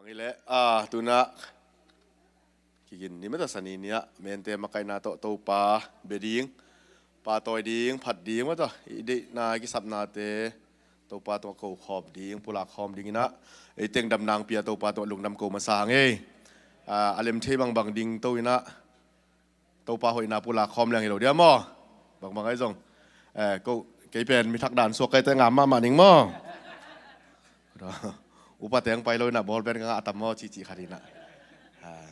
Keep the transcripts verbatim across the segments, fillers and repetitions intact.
Bang hileh, ah, tunah kigin ni mata sani nia mente makaihna tawh Topa bia ding, pahtawi ding, phat ding mata i deihna i kisapnate Topa tungah ko khawm ding, pulak khawm ding inah, ei teng damna hong pia Topa tungah lungdam ko masa hang ei. Ah, a lem thei bangbang ding to inah Topa hoihna pulak khawm leng hi lo dia maw? Bangbang ahi zong, eh, ko, kei pen mi thak dan suak kai te ngam mahmah ning maw? Upa teng pai lo inah ball pen ka ngah tam maw, cici khat inah. Ah.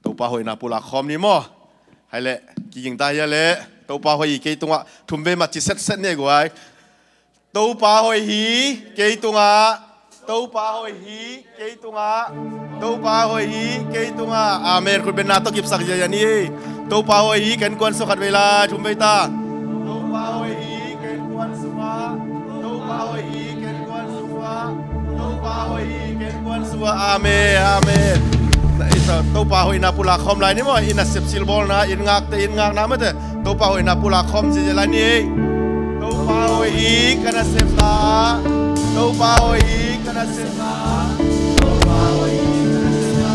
Topa hoihna pulak khawm ni maw? Hai leh, kiging ta hia leh, Topa hoih hi kei tungah thum vei mat ci setset ni guai. Topa hoih hi kei tungah, Topa hoih hi kei tungah, Topa hoih hi kei tungah. Amen. Khutbenna tawh kipsak ziazia ni. Topa hoih hi, ka innkuan sungah khat vei lai, thum vei ta. Topa hoih hi ka innkuan sungah, Topa hoih hi ka innkuan sungah, Topa hoih hi ka innkuan sungah. Amen, amen. Topa hoihna pulak khawm lai ni maw? Inn a sepsilbawlna, inn ngakte inn ngakna mate Topa hoihna pulak khawm ziazia lai ni. Topa hoih hi ka nasepna, Topa hoih hi ka nasepna, Topa hoih hi ka nasepna.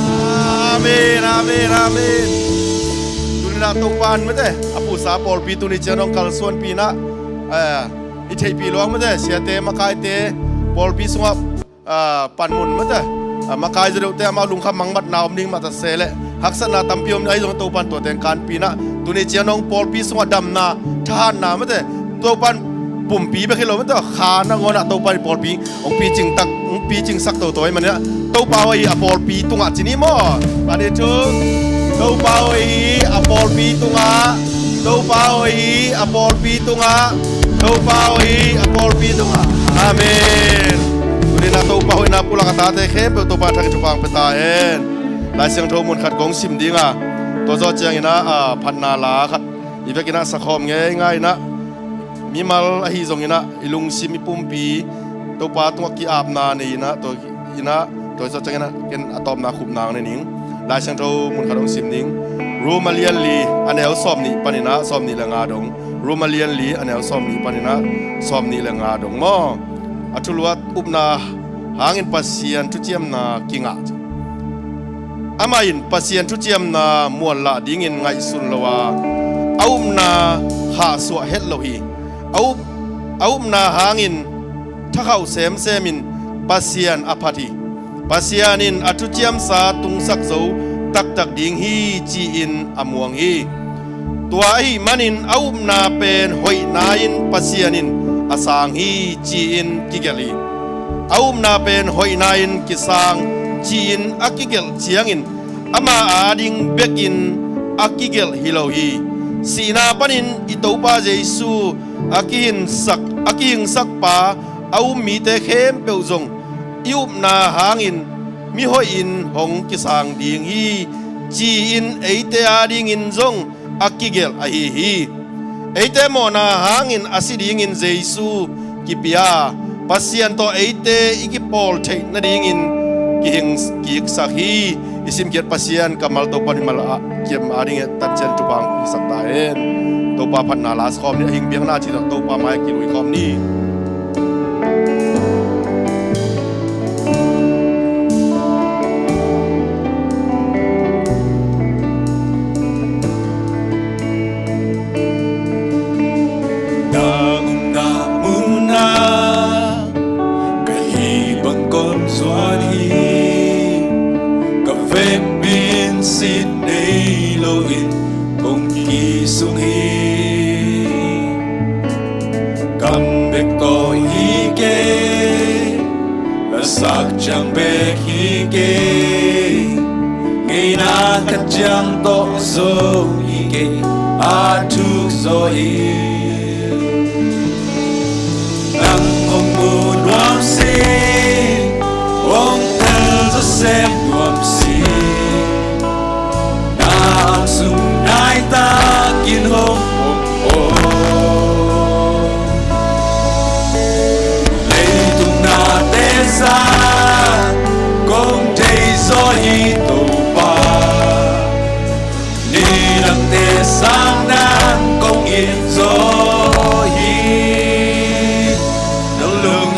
Amen, amen, amen. Tuninah Topa in mate a pusa pawlpi tuni ciang hong kalsuanpi inah, eh, i theihpih luang mate siate makaite pawlpi sungah ah, panmun mate, ah, makai zaw deuhte amau lungkham mangmatna om ding mah ta se leh haksatna tampi om ding ahi zong Topa in tua teng kanpi inah tuni ciang hong pawlpi sungah damna, thahatna mate Topa in pumpi bek hi lo mate kha nangawnah Topa in pawlpi hong picing tak, hong picingsak toto ahi maninah Topa hoih hi a pawlpi tungah ci ni maw? Ani thu Topa hoih hi a pawlpi tungah. Topa hoih hi a pawlpi tungah, Topa hoih hi a pawlpi tungah. Amen. Tuninah Topa hoihna pulak a tate khempeuh Topa thangin thupha pia ta hen. Lai Siangtho mun khat kong sim dinga, tua zawh cianginah, ah, phatna la khat i vekinah sakhawm ngeingai inah, mimal ahi zonginah i lungsim i pumpi Topa tungah ki-apna nei inah, tua inah, tua zawh cianginah ken a tawpna khupna hong nei ning. Lai Siangtho mun khat hong sim ning. Rom a lian li a neu sawmnih paninah sawmnih le nga dong. Rom a lian li a neu sawmnih paninah sawmnih le nga dong maw? A thulu ah upna hangin Pasian thuciamna kingah. Amah in Pasian thuciamna muanlah dingin ngaihsun lo a, a upna khahsuah het lo hi. A up, a upna hangin thakhauh semsemin Pasian a phat hi. Pasian in a thuciamsa tungsak zo taktak ding hi ci-in a muang hi. Tua ahih manin a upna pen hoihna-in Pasian in a sang hi ci-in kigelh hi. A upna pen hoihna-in kisang ci-in a kigelh ciangin ama ading bekin a kigelh hi lo hi. Sihna panin i Topa Jesu a kihinsak, a kihingsakpa a um mite khempeuh zong i upna hangin mihoihin hong kisang ding hi ci-in eite adingin zong a kigelh ahi hi. Eite mawhna hangin a si dingin Jesu kipia, Pasian tawh eite i kipawl theih nadingin kihing kiksak hi. I simkhiat Pasian kammal Topa in mimal a kiam adingin tancian thupha hong piaksak ta hen. Topa phatna la sakhawm ni, a hing biakna cih tawh Topa mai-ah kilui khawm ni. Na umna munah ka hih bang kong zuan hi. Ka vekpi in sin nei loin kong kisung hi. Kam bek tawh hi kei, lasak ciang bek hi kei. Ngeina khat ciang tawh zo hi kei, a thuk zaw hi. Nang hong mu nuam si, hong tel zaw sem nuam si. Na angsung naitakin hong om aw. Leitung nate zah kong thei zaw hi Topa. Nidangte sang nang kong it zaw hi. Nang lung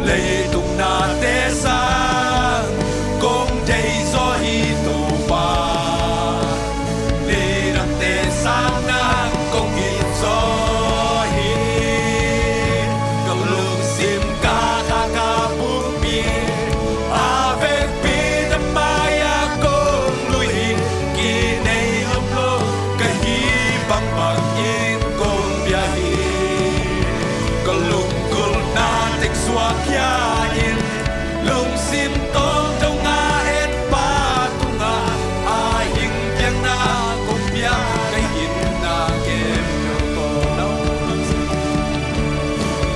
Leitung nate sang kong deih zaw hi Topa, nidangte sang nang kong it zaw hi. Ka lungsim ka kha ka pumpi a vekpi na mai-ah kong lui hi. Kinei lomlo ka hi bangbang in kong pia hi. Ka lunggulhna teng suak khia in, lungsim tawng dong a et Pa tungah a hing piakna kong pia, ka hinna kem lo ko nau.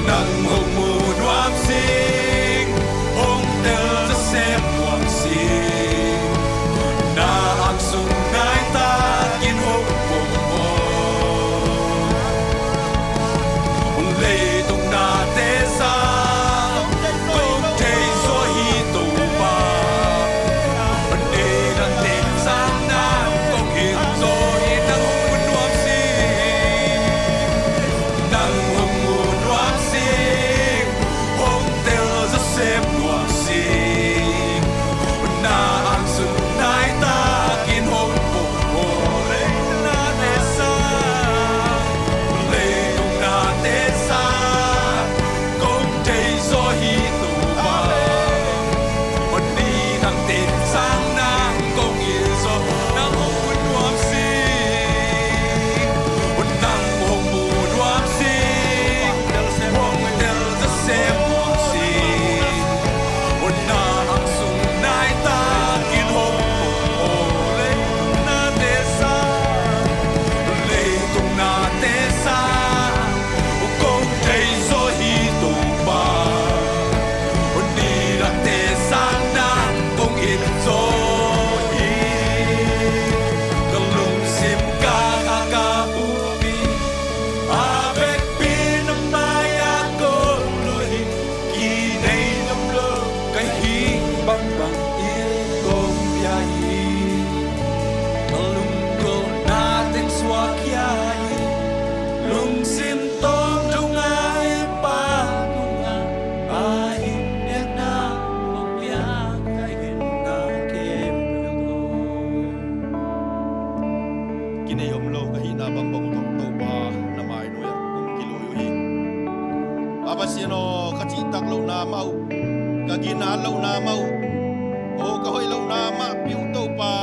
Nang hong mu nuam sing, hong tel za sem nuam sing. Na angsung nai takin hong pom aw. Leitung nate sang kong deih zaw hi Topa. Nidangte sang nang kong it zaw hi. Nang hong mu nuam sing, nang hong mu nuam sing, hong tel za sem nuam sing. Na angsung nai takin hong pom aw. Leitung nate sang, leitung nate sang kong deih zaw hi Topa. Nidangte sang nang kong it zaw. Nang hong mu nuam sing, nang hong mu nuam sing, hong tel za sem nuam sing. Na angsung nai takin hong pom aw. Leitung nate sang, leitung nate sang kong deih zaw hi Topa. Nidangte sang nang kong it zaw hi. Ka lungsim ka kha ka pumpi a vekpi na mai-ah kong lui hi. Kinei lomlo ka hi bangbang in kong pia hi. Ka lunggulhna teng suak khia in, lungsim tawng dong a et Pa tungah a hing piakna kong pia, ka hinna kem lo ko. Kinei om lo ka hihna bangbang uh tawh Topa na mai nuai-ah kong kilui uh hi. Pa Pasian aw, ka cihtak lohna mah uh, ka ginat lohna mah uh, aw ka hoih lohna mah pi uh Topa.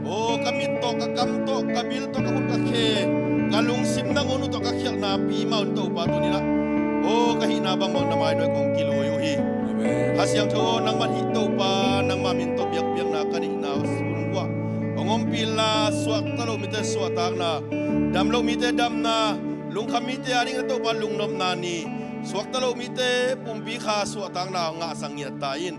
Aw ka mit tawh, ka kam tawh, ka bil tawh, ka hun ka khe, ka lungsim nangawn uh tawh ka khialhna pi mah un Topa tuni-in ah. Aw ka hihna bangbang na mai nuai kong kilui uh hi. Amen. Kha Siangtho aw, nangmah hih Topa, nangmah min tawh biakpiakna ka neihna hun uah hong ompih inla, suakta lo mite suahtakna, dam lo mite damna, lungkham mite ading a Topa lungnopna ni, suakta lo mite pumpi kha suahtakna hong ngahsak ngiat ta in.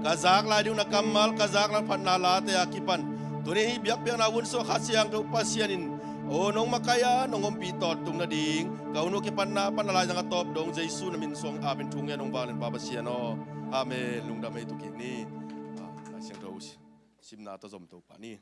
Ka zak lai ding uh na kammal, ka zak lai phatna late a kipan tuni hih biakpiakna hun sungah Kha Siangtho Pasian in aw nong makaih a, nong ompih tawntung nading, ka hun uh kipatna pan a laizang a tawp dong Jesu na min suang a pen thu ngen hong vanglian Pa Pasian aw. Amen. Lungdam ei, tu kik ni. Ah, Lai Siangtho simna tawh zom to pah ni.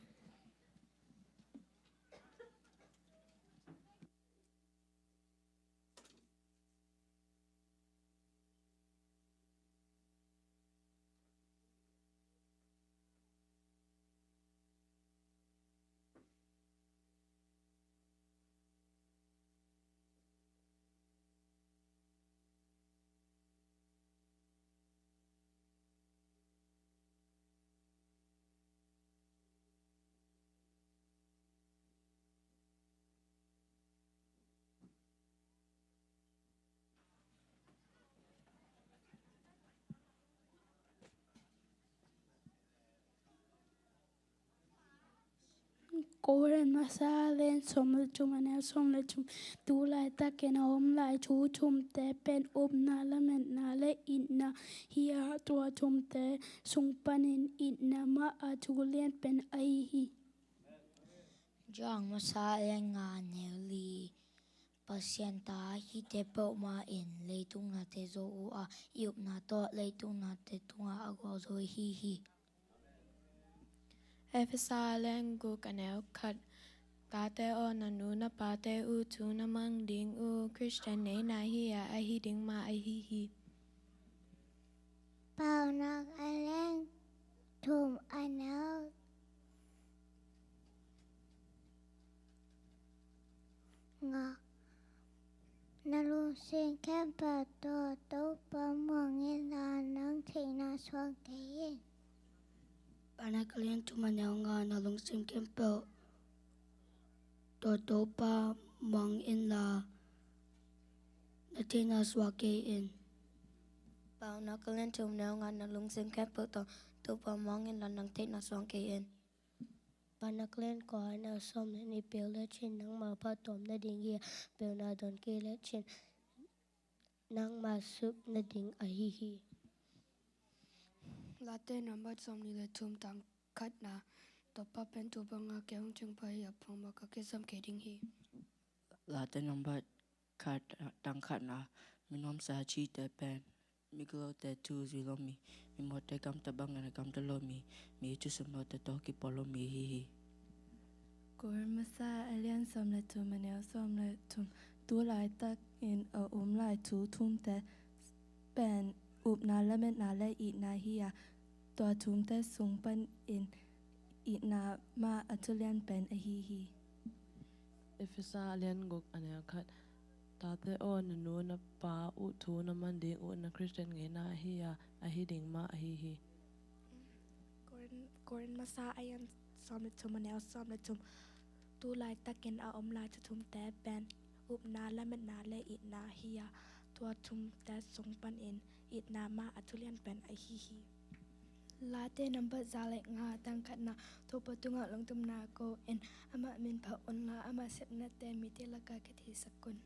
Korin masa a lian sawm le thum, a neu sawm le thum. Tu laitakin a om lai thu thumte pen upna, lametna le itna hi a, tua thumte sung panin itna mah a thu lian pen ahi hi. John masa a lian nga, a neu li. Pasian ta hihte peuhmah in leitung nate zo uh a, i upna tawh leitung nate tungah a gualzo i hi hi. Efesa a lian guk, a neu khat. Tate aw, na nu na pate uh thu na mang ding uh Khristian neihna hi a, ahi ding mah ahi hi. Paunak a lian thum, a neu nga. Na lungsim khempeuh tawh Topa muang inla, nang theihna suang kei in. Paunak a lian thum, a neu nga. Na lungsim khempeuh tawh Topa muang inla, na theihna suang kei in. Paunak a lian thum, neu nga. Na lungsim khempeuh tawh Topa muang inla, nang theihna suang kei in. Paunak a lian kua, a neu sawm le nih. Peu le chin nangma phattuam nading hi a, peuna dawn kei le chin nangma sup nading ahi hi. Late nambat sawmnih le thum, tang khatna. Topa pen tu banga kei hong cingpa hi a, phamawh ka kisam kei ding hi. Late nambat khat, tang khatna. Mi nuamsa a cihte pen migilote thu zui lo mi, mimawhte gamta bangin a gamta lo mi, mi thusimlote tawh kipawl lo mi ahi hi. Korin masa a lian sawm le thum, a neu sawm le thum. Tu laitakin a om lai thu thumte pen upna, lametna le itna hi a, tua thumte sung panin itna mah a thulian pen ahi hi. Efesa a lian guk, a neu khat. Tate aw, na nu na pa uh thu na man ding uh na Khristian ngeina ahi a, ahi ding mah ahi hi. Korin, Korin masa a lian sawm le thum, a neu sawm le thum. Tu laitakin a om lai thu thumte pen upna, lametna le itna hi a, tua thumte sung panin itna mah a thulian pen ahi hi. Late nambat za le nga, tang khatna. Topa tungah lungdamna ko in, amah min phat unla, ama sepnate mite lakah kitheisak un.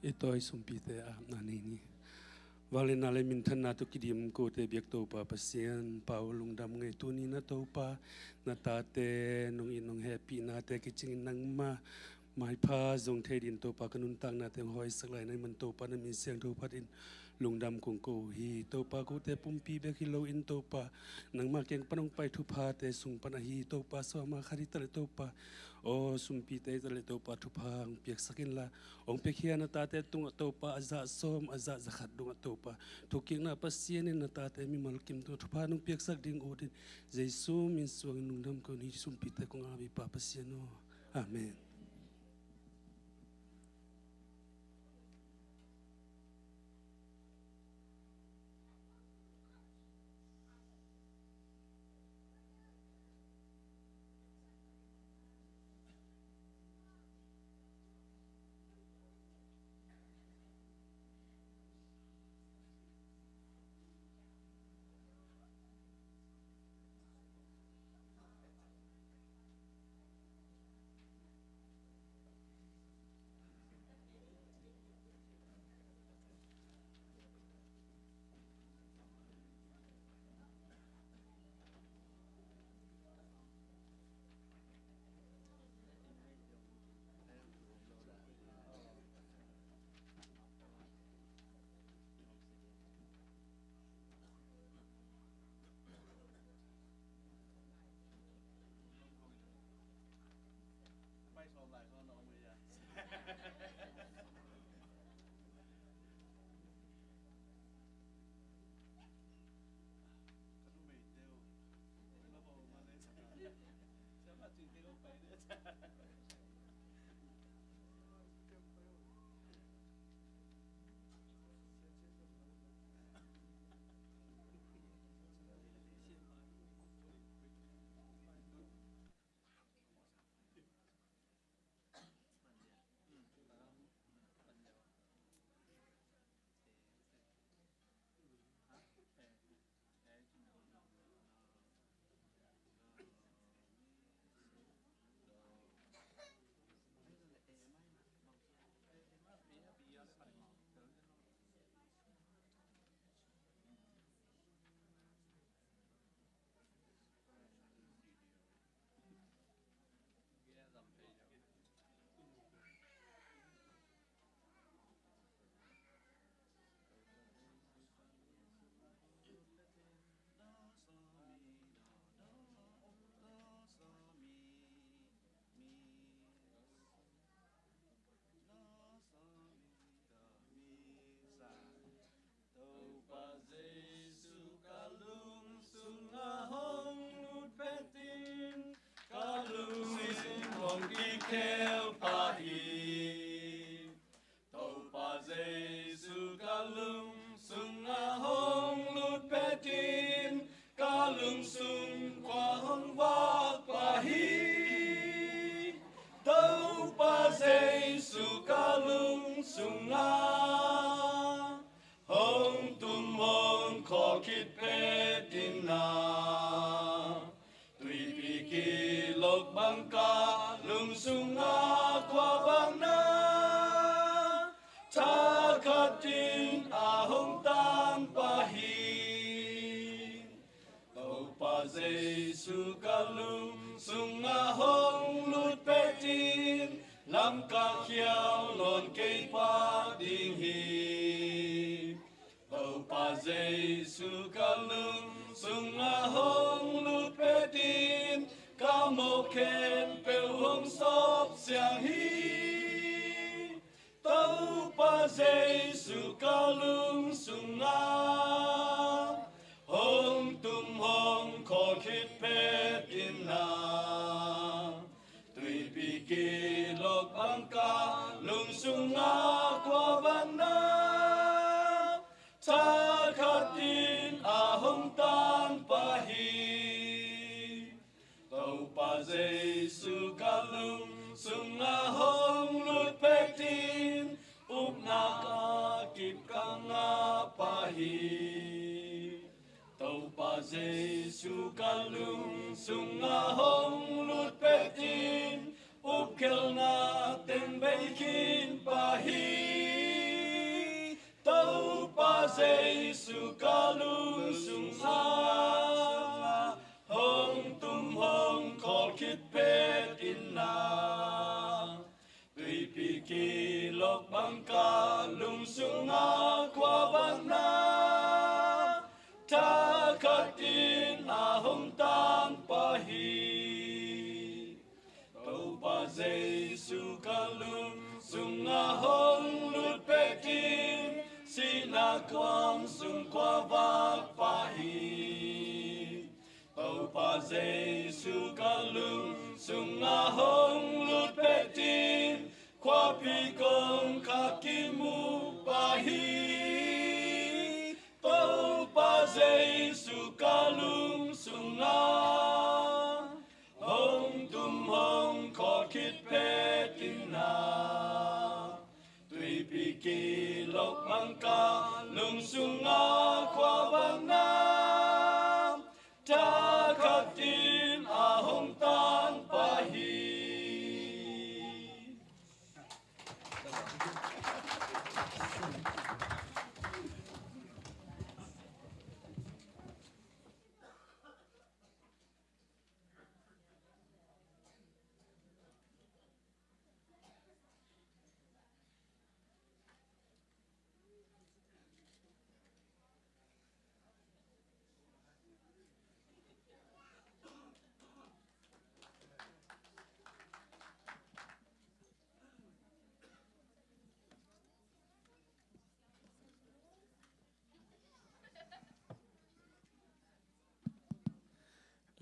I tawi sumpite a apna nei ni. Vangliatna le minthanna tawh kidim kote biak Topa Pasian, pau lungdam ngei, tuni na Topa, na tate nong it nong hehpihnate kicingin nangma maipha zong thei din Topa, ka nuntaknate hong hawisak lai na hih man Topa, na min siangtho phatin lungdam kong ko uh hi. Topa, kote pumpi bek hi loin Topa, nangma kiang pan hong pai thuphate sung pan ahi hi Topa, suahma khat hi taleh Topa, aw sumpite hi taleh Topa, thupha hong piaksak inla, hong piakhia na tate tungah Topa, a zah sawm, a zah za khat dongah Topa, thukikna Pasian in na tate mimal kim tungah thupha nong piaksak ding ut in, Jesu min suangin lungdam ko uh hi, sumpite kong ap hi Pa Pasian aw. Amen. khel pah hi. Topa Jesu ka lungsung ah hong lut phetin, ka lungsung khua hong vak pah hi. Topa Jesu ka lungsung ah hong tum hong khawl khit phetin ah, tuipi kilok bang ka lungsung ah khua vak na, thakhatin a hong tan pah hi. Topa Jesu ka lungsung ah hong lut phetin, lam ka khial nawn kei pah ding hi. Topa Jesu ka lungsung ah hong lut phetin, ka mawh khempeuh hong sawp siang hi. Topa Jesu ka lungsung ah hong tum hong khawl khit phetin ah, tuipi kilok bang ka lungsung ah khua vak na, thakhatin a hong tan pah hi. Topa Jesu ka lungsung ah hong lut phetin, upna ka kip ka ngah pah hi. Topa Jesu ka lungsung ah hong lut phetin, upkhelna teng bei khin pah hi. Topa Jesu ka lungsung ah hong tum hong khawl khit phetin ah, tuipi kilok bang ka lungsung ah khua vak na, thakhatin a hong tan pah hi. Topa Jesu ka lungsung ah hong lut phetin, sihna kuang sung khua vak pah hi. Topa Jesu ka lungsung ah hong lut phetin, khuapi kongkhak kimu pah hi. Topa Jesu ka lungsung ah hong tum hong khawl khit phetin ah, tuipi kilok bang ka lungsung ah khua vak na, thakhatin a hong tan pah hi.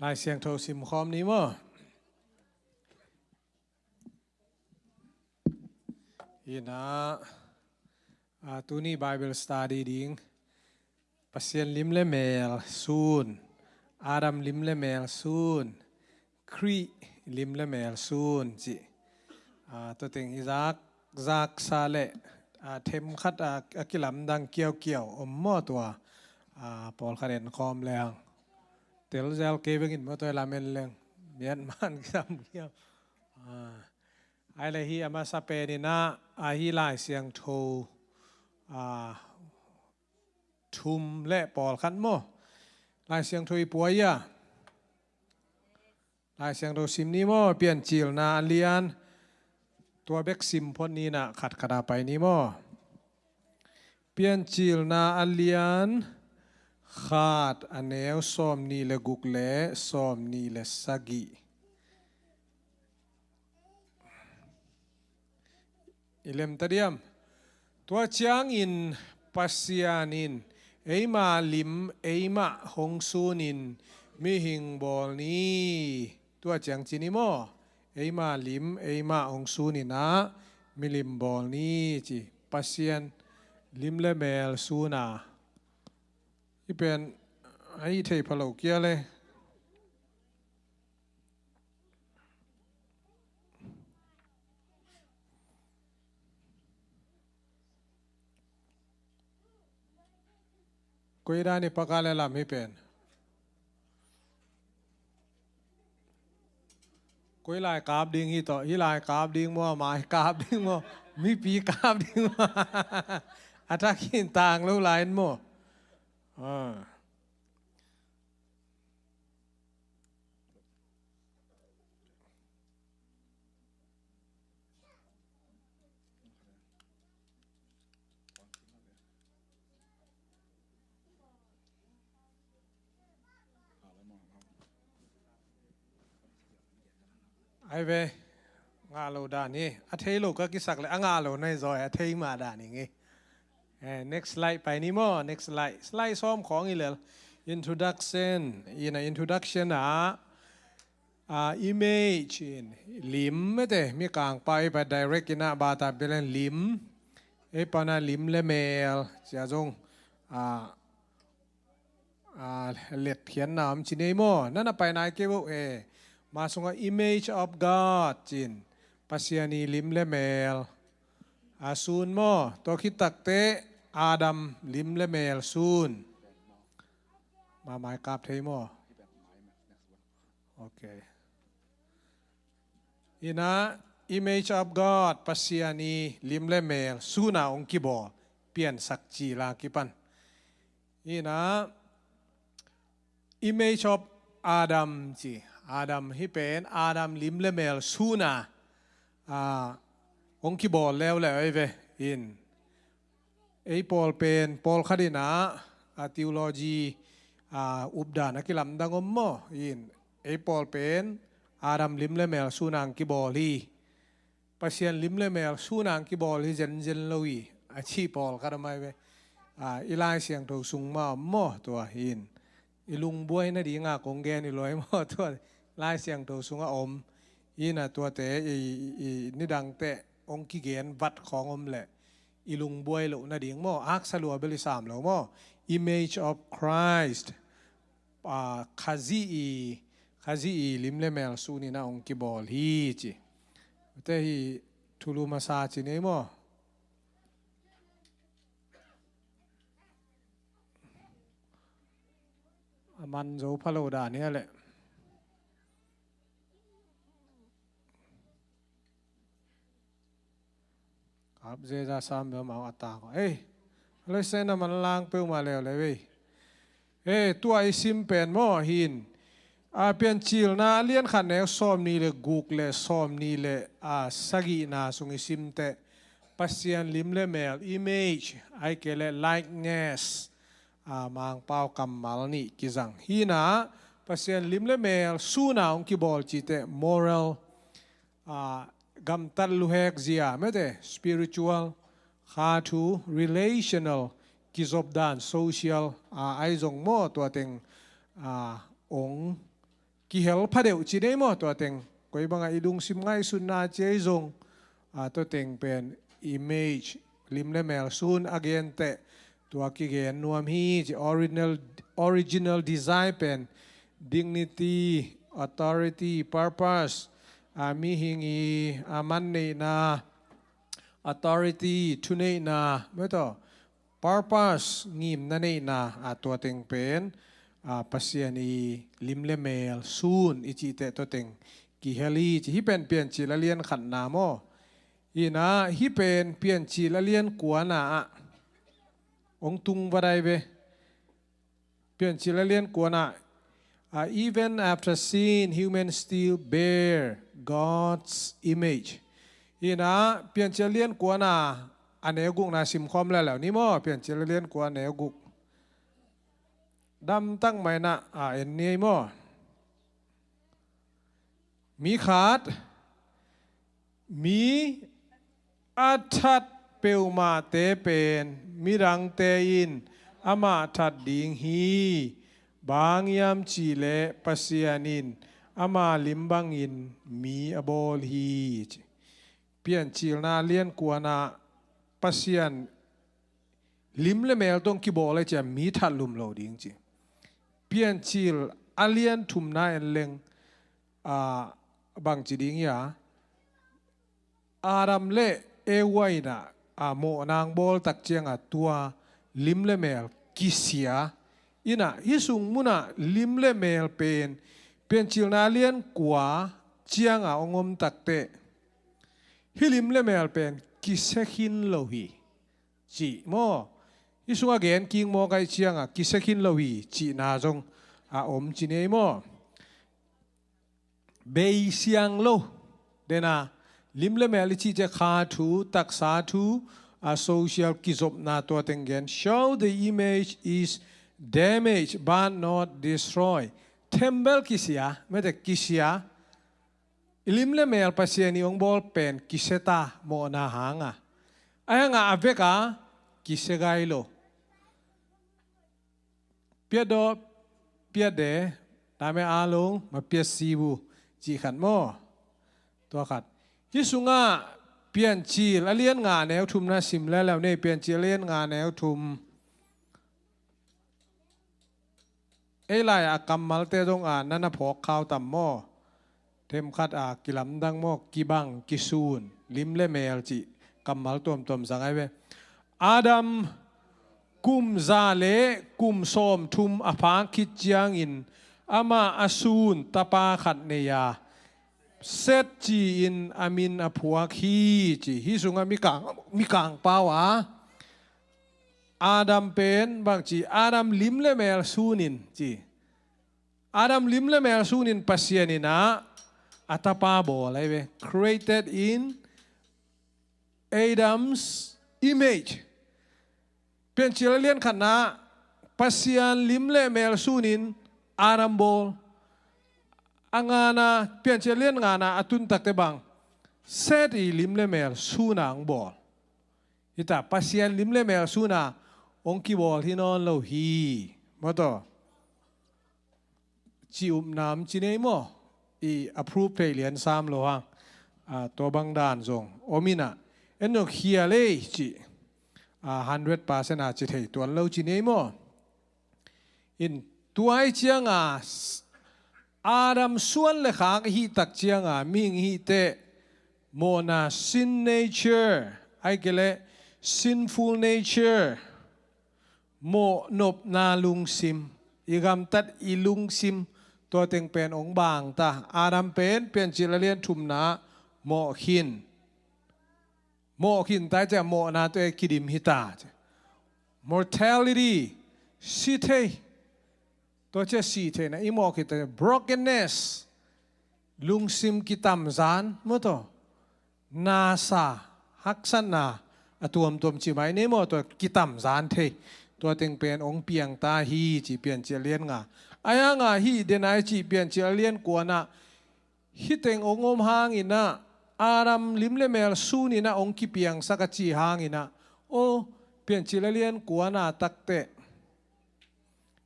Lai Siangtho sim khawm ni maw? Ina, a, tuni Bible study ding, Pasian lim le mel sun, Adam lim le mel sun, Khrih lim le mel sun cih, a, tua teng i zak, zaksa le, a, themkhat a, a kilamdang kiaukiau om maw tua, a, pawlkhat en khawm leng. Tel zel kei bengin maw tua i lam en leng. Mian man kilam kiau. A, ai le hi a masa pen ina, a, hi Lai Siangtho, a, thum le pawlkhat maw? Lai Siangtho i puai a? Lai Siangtho sim ni maw? Piancilna a lian, tua bek sim phot ni na, khatkhat a pai ni maw? Piancilna a lian khat, a neu sawm nih le guk le sawm nih le sagih. I lem ta diam. Tua ciangin Pasian in eima lim eimah hong sunin mihing bawl ni. Tua ciang ci ni maw? eima lim, eima hong sun in ah milim bawl ni ci. Pasian lim le mel sun a. Hih pen a hih theih pha lo kia le. Koi dan i paka le lam hih pen. Koi lai kap ding hi tawh, hih lai kap ding maw, mai kap ding maw, mipi kap ding maw. A thak hin tang lo lai in maw. Ah. Ai ve, ngah lo dan hi. A thei lo ka kisak le a ngah lo na hi zaw, a thei mah dan hi ngei. Eh, next slide pai ni maw, next slide. Slide sawm khawng hi lel. Introduction. In a introduction ah, ah, image in lim mete, mi kangpa i pa direct in ah bata belen lim. Ei pana lim le mel cia zong, ah, ah, letkhiatna om ci nei maw? Nana pai nai kei vo e. Ma sungah image of God cin, Pasian i lim le mel a sun maw? Tua khit takteh Adam lim le mel sun. Mamai kap thei maw? Ok. Ina image of God, Pasian i lim le mel suna hong kibawl, piansak ci la kipan. Ina image of Adam ci. Adam hih pen Adam lim le mel suna, ah, hong kibawl leuleu ei ve in. Ei pawl pen pawlkhat in ah, a theology, ah, updan a kilamdang om maw? In ei pawl pen Adam lim le mel suna hong kibawl hi. Pasian lim le mel suna hong kibawl hi zenzen lo hi. A ci pawlkhat om ai ve. Ah, i Lai Siangtho sung mah om maw tua hi in. I lungbuai nadinga kong gen hi lo ai maw tua Lai Siangtho sungah om. Ina tuate i, i, i nidangte hong kigen vat khawng om leh i lungbuai loh nading maw, aksa lua bel i sam lo maw. Image of Christ. Ah, Khazih i, Khazih i lim le mel sun in ah hong kibawl hi ci. Te hi thulu masa ci nei maw? A man zo pha lo dan hi a leh. Kap zeza sam bia mau a tak. Ei, a loi sen a man lang peuhmah leuleu ei. Ei, tua i sim pen maw hin. A Piancilna a lian khat neu sawm nih le guk le sawm nih le, a, sagihna sung i sim teh. Pasian lim le mel, image, ai ke le likeness. A, Mangpau kammal nih kizang. Hina, Pasian lim le mel suna hong kibawl ci teh moral, a, gamtat luhek zia mete, spiritual, kha thu, relational, kizop dan, social, a, ai zong maw tua teng, a, ong kihel pha deuh ci nei maw tua teng. Koi bangah i lungsim ngaihsutna ci ai zong, a, tua teng pen image, lim le mel sun a gen teh, tua kigen nuam hi ci. Original, original design pen dignity, authority, purpose, a, mihing i, a, man neihna, authority, thuneihna, mete, purpose, ngimna neihna, a, tua teng pen, a, Pasian i lim le mel sun i cih teh tua teng kihel hi ci. Hih pen Piancil a lian khatna maw? Hina, hih pen Piancil a lian kuana ah hong tung va dai ve. Piancil a lian kuana, a, even after sin, humans still bear God's image. Hina, Piancil a lian kuana, a neu gukna simkhawm leuleu ni maw? Piancil a lian kua, a neu guk. Damtak mai na, a, en ni ei maw? Mi khat, mi a that peuhmahte pen midangte in amah that ding hi. Bang hiam cih leh Pasian in Ama lim bangin mi a bawl hi, ci. Piancilna a lian kuana Pasian lim le mel tawh kibawl a, cia mi thatlum lo ding, ci. Piancil a lian thumna en leng, a, bang ci ding ia, Adam le Eva in a, a, mawhna hong bawl tak cianga tua lim le mel kisia. In a, hih sung munah lim le mel pen Piancilna a lian kua cianga hong om takteh, hih lim le mel pen kisia khin lo hi, ci maw? Hih sungah gen kik mawk ahih cianga kisia khin lo hi cihna zong a om ci ni ei maw? Bei siang lo. Dena, lim le mel i cih ciang kha thu, taksa thu, a social kizopna tua teng gen. Show the image is damaged but not destroyed. Thembel kisia, mete kisia. I lim le mel Pasian i hong bawl pen kisia ta mawhna hanga. Ahi hanga a veka kisia gai lo. Piat daw, piat de, tame a long, ma piat si bu, cih khat maw? Tua khat. Hih sungah Piancil a lian nga neu thumna sim leuleu ni ei, Piancil a lian nga neu thum. Ei lai a kammalte zong a nana phawk khau tam maw? Themkhat a kilamdang maw, kibang, kisun, lim le mel cih kammal tuamtuam zang ai ve. Adam kum za le kum sawmthum a phak khit ciangin amah a sun tapa khat nei a, Seth ci-in a min a phuak hi, ci. Hih sungah Mikang, Mikang pau a Adam pen bang ci, Adam lim le mel sunin, ci. Adam lim le mel sunin Pasian in a, a tapa bawl ai ve. Created in Adam's image. Piancil a lian khatna Pasian lim le mel sunin Adam bawl. A ngana, Piancil a lian ngana a tun takteh bang, Seth i lim le mel suna hong bawl. Hita, Pasian lim le mel suna hong kibawl hi nawn lo hi. Maw taw? Ci upna om ci ni ei maw? I approve thei lian sam lo hang. A, tua bang dan zong om in a. En zong khia lei ci. A, hundred percent a ci thei tuan lo ci ni ei maw? In tua ahih cianga s-, Adam suan le khak i hih tak cianga mihing i hih teh mawhna sin nature, ahih kei leh sinful nature, mawh nopna lungsim, i gamtat i lungsim, tua teng pen hong bang ta. Adam pen Piancil a lian thumna mawh khin. Mawh khin ta ciah mawhna tawh kidim hi ta. Mortality, si thei. Tua ciah si theihna i mawh khin ta ciah brokenness, lungsim kitamzan, maw taw? Nasa, haksatna a tuamtuam ci mai ni ei maw, tua kitamzan thei. Tua teng pen hong piang ta hi ci Piancil a lian nga. Ahi hanga hih dena i cih Piancil a lian kuana hih teng hong om hangin a, Adam lim le mel sunin a hong kipiangsak a ci hangin a, aw, Piancil a lian kuana takteh,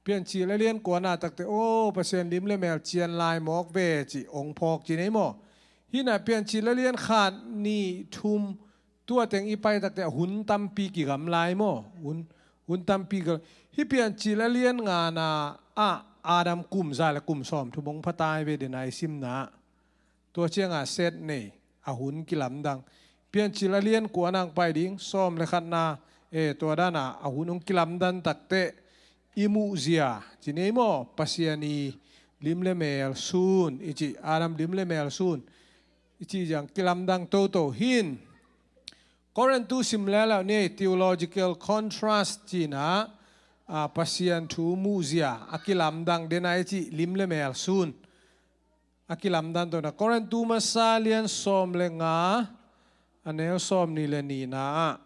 Piancil a lian kuana takteh, aw, Pasian lim le mel cian lai mawk ve ci hong phawk ci ni ei maw? Hih na Piancil a lian khat, nih, thum, tua teng i pai takteh a hun tampi kigam lai maw? Hun, hun tampi kigam. Hih Piancil a lian ngana ah Adam kum za le kum sawmthum hong pha ta ai ve dena i simna. Tua cianga Seth nei a hun kilamdang. Piancil a lian kuana hong pai ding, sawm le khatna, e, tua dana a hun hong kilamdang takteh i muhzia ci ni ei maw? Pasian i lim le mel sun i cih, Adam lim le mel sun i cih zong kilamdang toto hi. Korin tu sim leuleu ni ei, theological contrast cihna, a, Pasian thu muhzia a kilamdang dena i cih lim le mel sun a kilamdang tawh na. Korin tu masa lian sawm le nga, a neu sawmnih le nihna ah.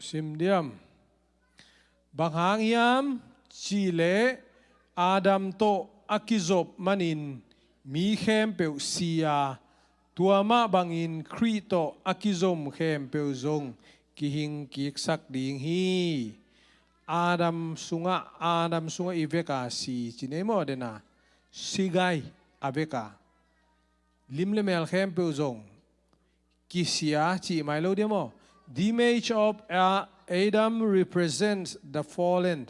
Sim diam. Bang hang hiam cihleh Adam tawh a kizop manin mi khempeuh si a, Tua mah bangin Khrih tawh a kizom khempeuh zong kihing kiksak ding hi. Adam sungah, Adam sungah i vek a si ci nei maw, dena sigai a vek a lim le mel khempeuh zong kisia cih mai lo dia maw? The image of A- Adam represents the fallen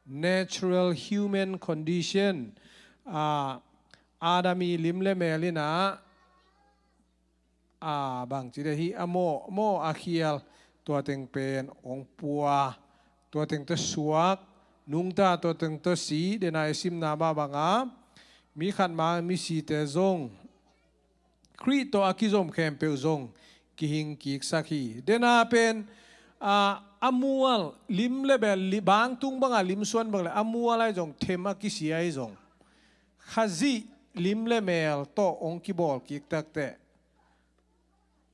natural human condition. Ah, Adam i lim le mel in ah, ah, bang ci dia hi, a mawh, mawh a khial, tua teng pen ong pua, tua teng tawh suak, nungta, tua teng tawh si, dena i simna mah banga mi khat ma mi site zong Khrih tawh a kizom khempeuh zong kihing kiksak hi. Dena pen, ah, a mual lim le mel, li- bangtung banga lim suan bang le a mual ahi zong, them a kisia ahi zong, Khazih lim le mel tawh ong kibawl kik takteh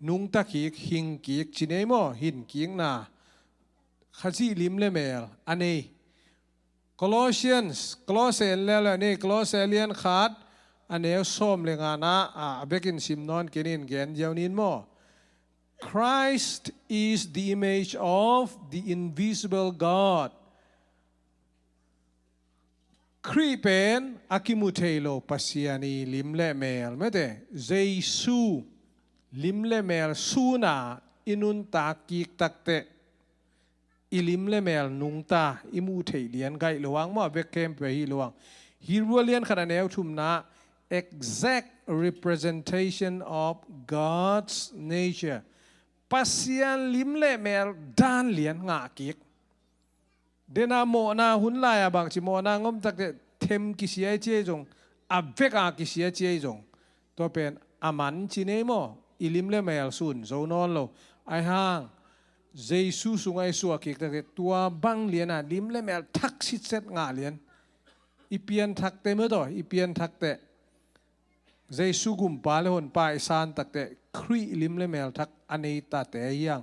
nungta kik, hing kik ci nei maw, hin kikna Khazih lim le mel a nei. Colossians, Colosse leuleu ni, Colosse lian khat, a neu sawm le ngana, ah, a bekin sim nawn kenin gen ziau nin maw. Christ is the image of the invisible God. Khrih pen a kimu thei lo Pasian i lim le mel, mete, Jesu lim le mel suna i nuntak kik takteh i lim le mel nungta, i muh theih lian gaih lo ang maw, a vek khempeuh hi lo ang. Hebrew lian khat a neu thumna, exact representation of God's nature. Pasian lim le mel dan lian ngah kik. Dena mawhna hun lai-a bang ci, mawhna ngom takteh them kisia ci ahi zong, a vek a kisia ci ahi zong, tua pen a man ci nei maw, i lim le mel sun zo nawn lo. Ahi hang Jesu sungah i suah kik takteh tua bang liana lim le mel thak sitset ngah lian, i pianthakte maw, tua i pianthakte Jesu gumpa le honpa i san takteh Khrih lim le mel thak a nei tate hi hang.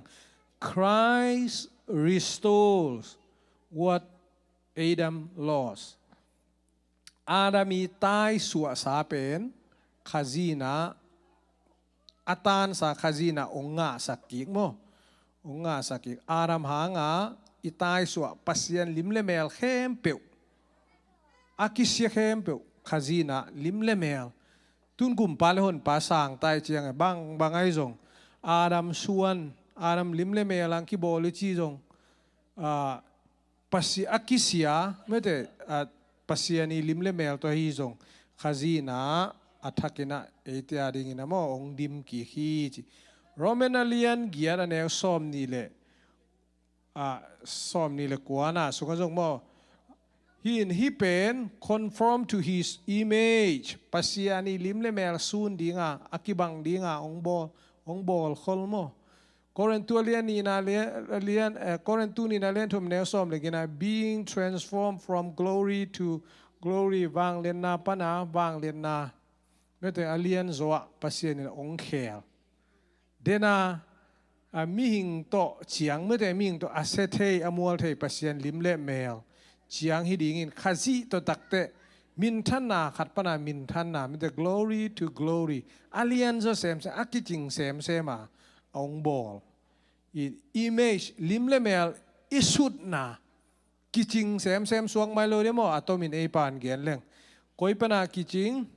Christ restores what Adam lost. Adam i taisuahsa pen Khazih in ah, a tansa Khazih in ah ong ngahsak kik maw. Ong ngahsak kik. Adam hanga i taisuah Pasian lim le mel khempeuh, a kisia khempeuh Khazih in ah lim le mel. Tun gumpa le honpa sang tai ciang, bang, bang ahi zong, Adam suan, Adam lim le mel ang kibawl i ci zong, ah, Pasi- a kisia, mete, ah, Pasian i lim le mel tawh hi zong, Khazih in ah a thakin ah eite a dingin a maw, ong dim kik hi ci. Roman a lian giat a neu sawm nih le, ah, sawm nih le kuana sungah zong maw, hi in, hih pen conform to his image, Pasian i lim le mel sun dinga, a kibang dinga ong bawl, ong bawl khol maw. Korintu a lian nihna lian, lian, eh, Korintu nihna lian thum neu sawm le giatna, being transformed from glory to glory, vangliatna pana vangliatna, mete, a lian zawh ah Pasian in ong khel. Dena, ah, mihing tawh ciang, mete, mihing tawh a sia thei, a mual thei Pasian lim le mel ciang hi dingin Khazih tawh takteh minthanna khat pana minthanna, mete, glory to glory, a lian zaw semsem, a kicing semsem a ong bawl. I image, lim le mel i sutna, kicing semsem suak mai lo dia maw, a tomin ei pan gen leng. Koi pana kicing?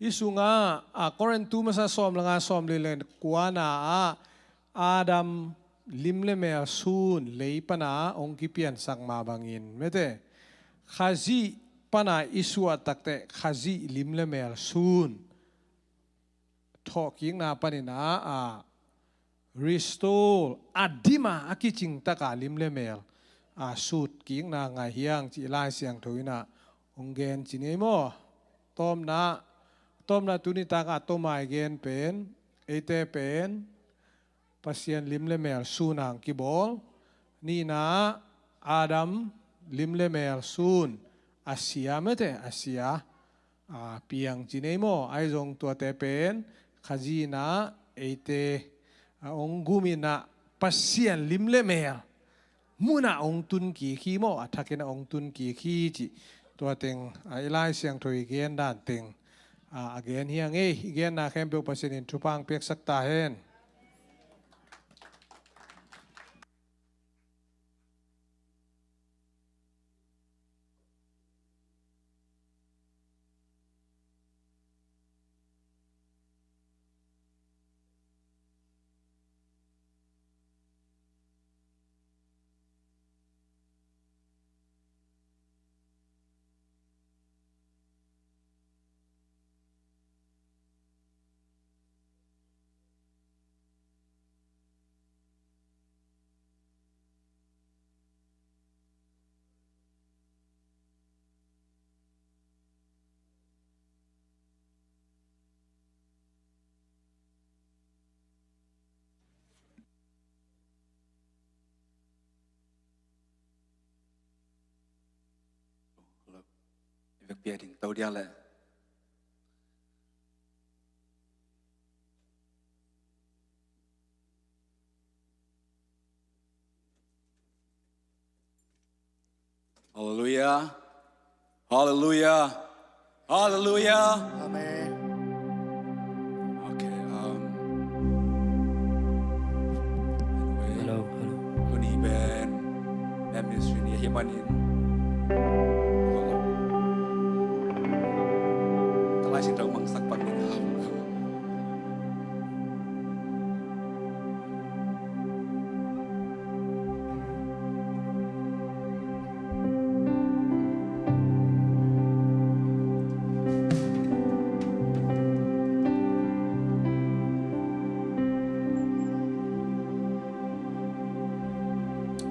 I sungah, a, Korintu masa sawm le nga, sawm le kuana ah Adam lim le mel sun lei pana ong kipiansak mah bangin, mete, Khazih pana i suah takteh Khazih lim le mel sun thawhkikna panin ah, a, restore, a dima, a kicing taka lim le mel, a, sutkikna ngah hi hang cih Lai Siangtho in ah ong gen ci nei maw. Tawpna, tawpna tuni taka a tawmai gen pen, eite pen Pasian lim le mel sun ang kibawl. Nihna, Adam lim le mel sun, a sia, mete, a sia, a, piang ci nei maw. Ahi zong tuate pen Khazih in ah eite, a, ong gum in ah Pasian lim le mel munah ong tun kik hi maw, a thakin ah ong tun kik hi cih. Tua teng, a, i Lai Siangtho i gen dan teng, a, a gen hi a ngei. I genna khempeuh Pasian in thupha hong piaksak ta hen. Hello. I vekpi a ding to diak leh. Halleluia. Halleluia. Halleluia. Amen. Okay, um, anyway. Hello, hello. Tuni pen, men ministry ni hi manin. Ka Lai Siangtho mangsak pan ni.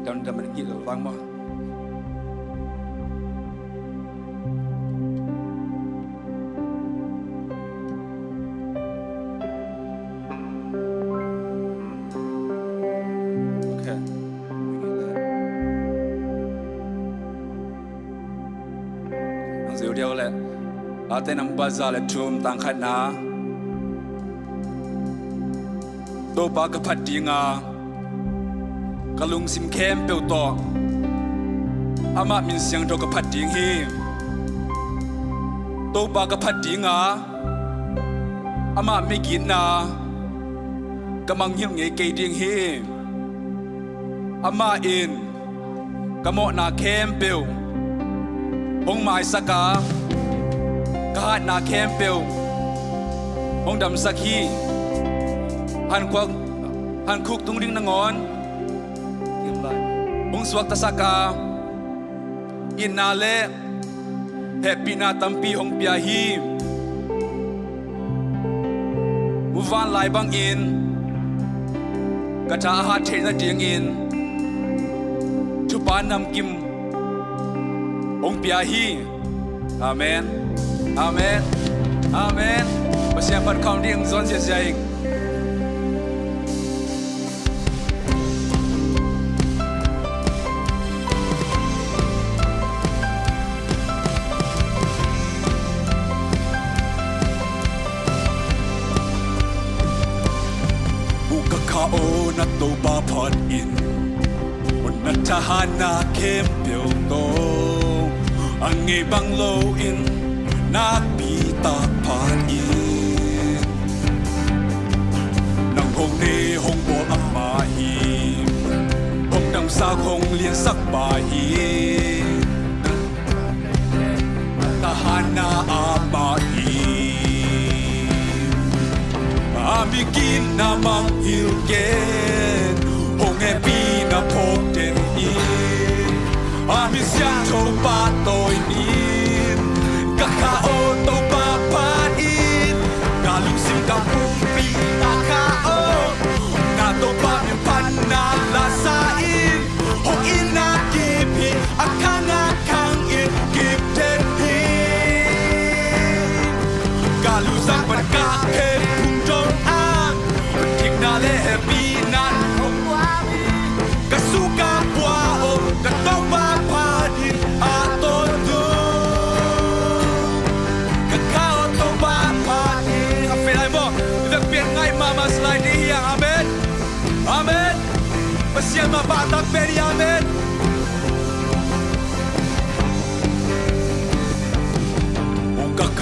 Dam, dam, dam, dam, dam. Okay. Nang zeu diau le. Late nang baza le thum tang khatna. Topa ka phat dinga, ka lungsim khempeuh tawh amah min siangtho ka phat ding hi. Topa ka phat dinga, amah migitna ka mangngilh ngei kei ding hi. Amah in ka mawhna khempeuh hong maisak a, ka hatna khempeuh hong damsak hi. Hankhuak, hankhuk tung ding nangawn hong suaktasak a, itna le hehpihna tampi hong pia hi. Muvanlai bangin ka tha a hat theih nadingin thupha namkim hong pia hi. Amen. Amen. Amen. Pasian phat khawm ding zon ziazia ing. Ka kha aw na Topa phat in, aw na thahatna khempeuh tawh a ngei bang loin nakpi tak phat in. Nang hong ne hong bawl amah hi, hong damsak hong liansak pa hi. Tahatna amah hi. A migitna mangngilh ken, hong hehpihna phawk den in. A mi siangtho pahtawi in, ka kha aw Topa phat in, ka lungsim ka pumpi ka kha aw, na Topa min phatna la sa in. Hong itna kip hi, a khang a khang in kip den hi. Ka lungsim pan ka khen phung dong ang, thikna le hehpihna hong tuam hi. Ka su ka pua aw, ka Topa phat in, a tawn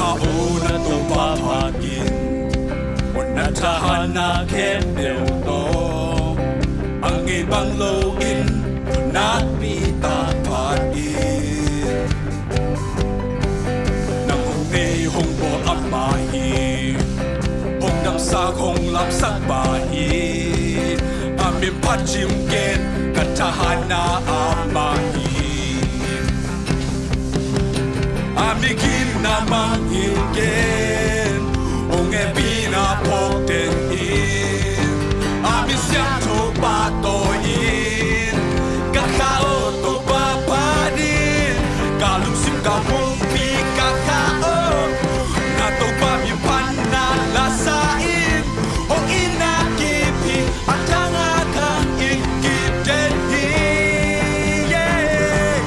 O na Topa phat in, o na thahatna khempeuh tawh, a ngei bang loin nakpi tak phat in. Nang hong nei hong bawl amah hi, hong damsak hong lamsak pa hi. A min phat cim ken, ka thahatna amah hi. A mi ginna mangngilh ken, hong hehpihna phawk den in. A min siangtho pahtawi in, ka kha aw Topa phat in. Ka lungsim ka pumpi ka kha aw, na Topa min phatna la sa in. Hong itna kip hi, a thang a khang in kip den hi. Yeah.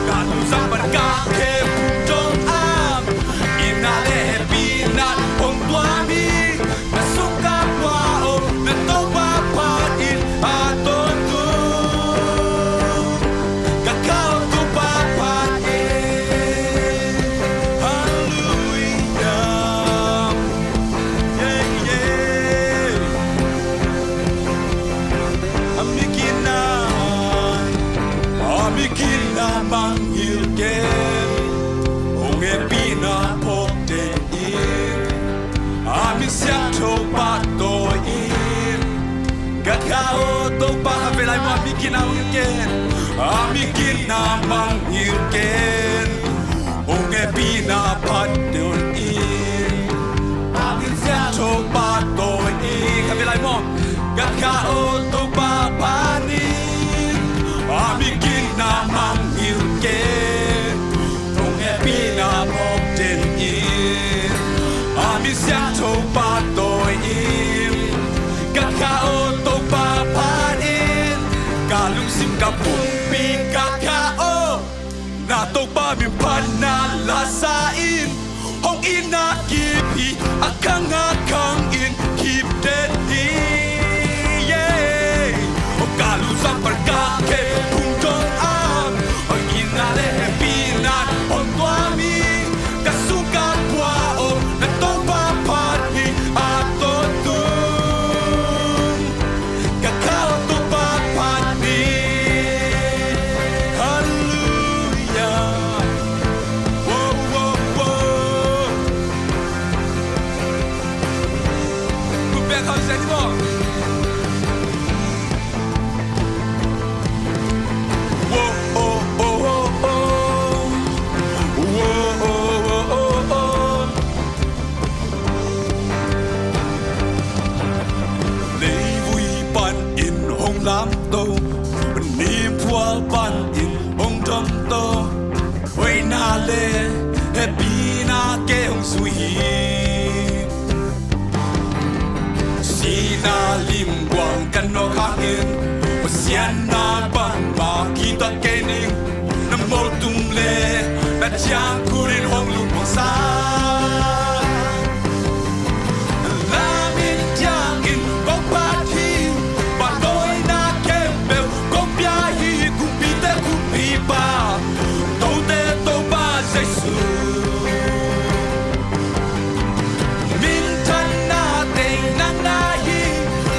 Ka lungsim pan ka khe pum dong am, itna le hehpihna hong tuam hi. Na sung ka pua aw, na Topa phat in a tawntung. Ka kha aw Topa phat in. Hallelujah. Yeah, yeah. A mi ginna, a mi ginna mangngilh ken, hong hehpihna phawk den in. A min siangtho pahtawi in, ka kha aw Topa. Khatvei lai maw, a mi ginna mangngilh ken, a mi ginna mangngilh ken, hong hehpihna phat den in. A min siangtho pahtawi in, khatvei lai maw, ka kha aw Topa phat in. A mi ginna mangngilh ken, hong hehpihna phawk den in. A min siangtho pahtawi in, ka kha aw Topa phat in. Ka lungsim ka pumpi ka kha aw, na Topa min phatna la sa in. Hong itna kip hi, a khang a khang in kip den hi. Yeah. Ka lungsim pan ka khe pum dong am, hong itna le hehpihna hong tuam hi. Ka sung ka pua aw, na Topa phat hi a tawntung. Ka kha aw Topa phat in. Hallelujah. Wow, wow, wow. Khut beng kham sia ni maw. Wow, oh, oh, oh, oh. Wow, oh, oh, oh, oh. Leivui panin hong lamto, nimphual panin hong domto, hoihna le hehpihna kei hong zui hi. Sihna lim guang ka nawk hangin, Pasian na bangmah kitat kei ning. Na motum le na ciangkhut in hong lungmuang sa. Na min ciangin kong phat hi, pahtawina khempeuh kong pia hi, kumpite kumpipa, tote Topa Jesu. Minthanna teng nang na hi,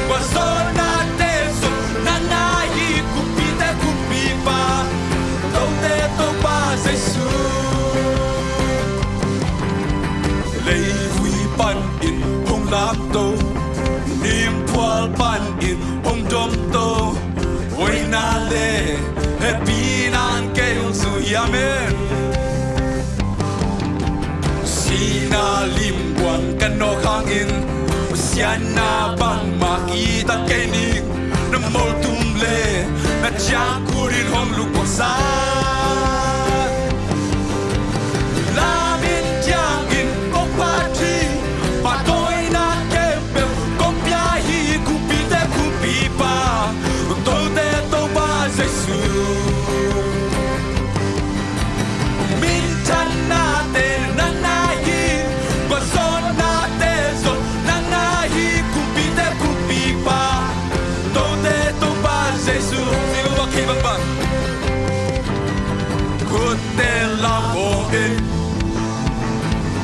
gualzawhnate zong nang na hi, kumpite kumpipa, tote Topa Jesu. Leivui panin hong lamto, nimphual panin hong domto, hoihna le hehpihna in kei hong zui hi. Amen. Sihna lim guang ka nawk hangin, Pasian na bangmah kitat kei ning. Na motum le na ciangkhut in hong lungmuang sa. Na min ciangin kong phat hi, pahtawina khempeuh kong pia hi, kumpite kumpipa, tote Topa Jesu. Minthanna te nang na hi, gualzawhnate zong nang na hi, kumpite kumpipa, tote Topa Jesu. Sing ua kei bangbang. Khutte la vawng in,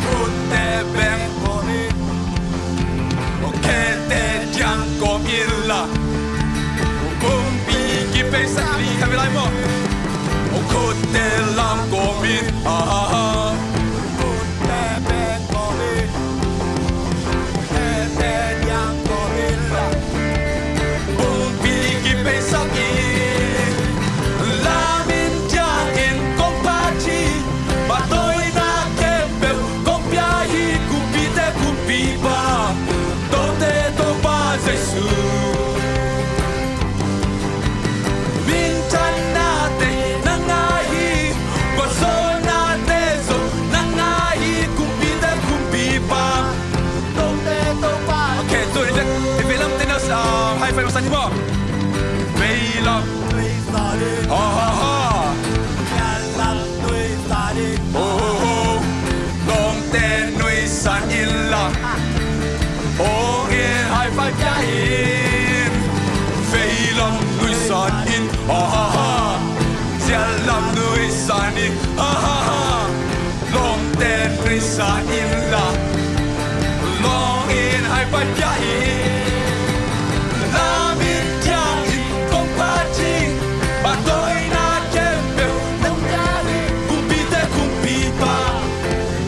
khutte Te lam kawmin, ah, ah, ah. Te pen kawmin, te te niang kawmin la. Pumpi kipeisak in, lamin ciangin kong phat hi. Pahtawina khempeuh kong pia hi, kumpite kumpipa, tote Topa Jesu. Minthanna te na ngah hi, khuazawhna te zong na ngah hi, kumpite kumpipa, tote Topa. Okay, tu in i vei lam te na, ah, high five sa ni maw. Vei lam. Ha, ha, ha. Ngiat lam nuihsan in. Oh, oh, oh. Lawmte nuihsan in la. Hong in high five pia in. Vei lam nuihsan in. Ha, ha, ha. Ngiat lam nuihsan in. Ha, ha, ha. Lawmte nuihsan in la. Hong in high five pia in. Lamin ciangin kong phat hi. Pahtawina khempeuh kong pia hi, kumpite kumpipa,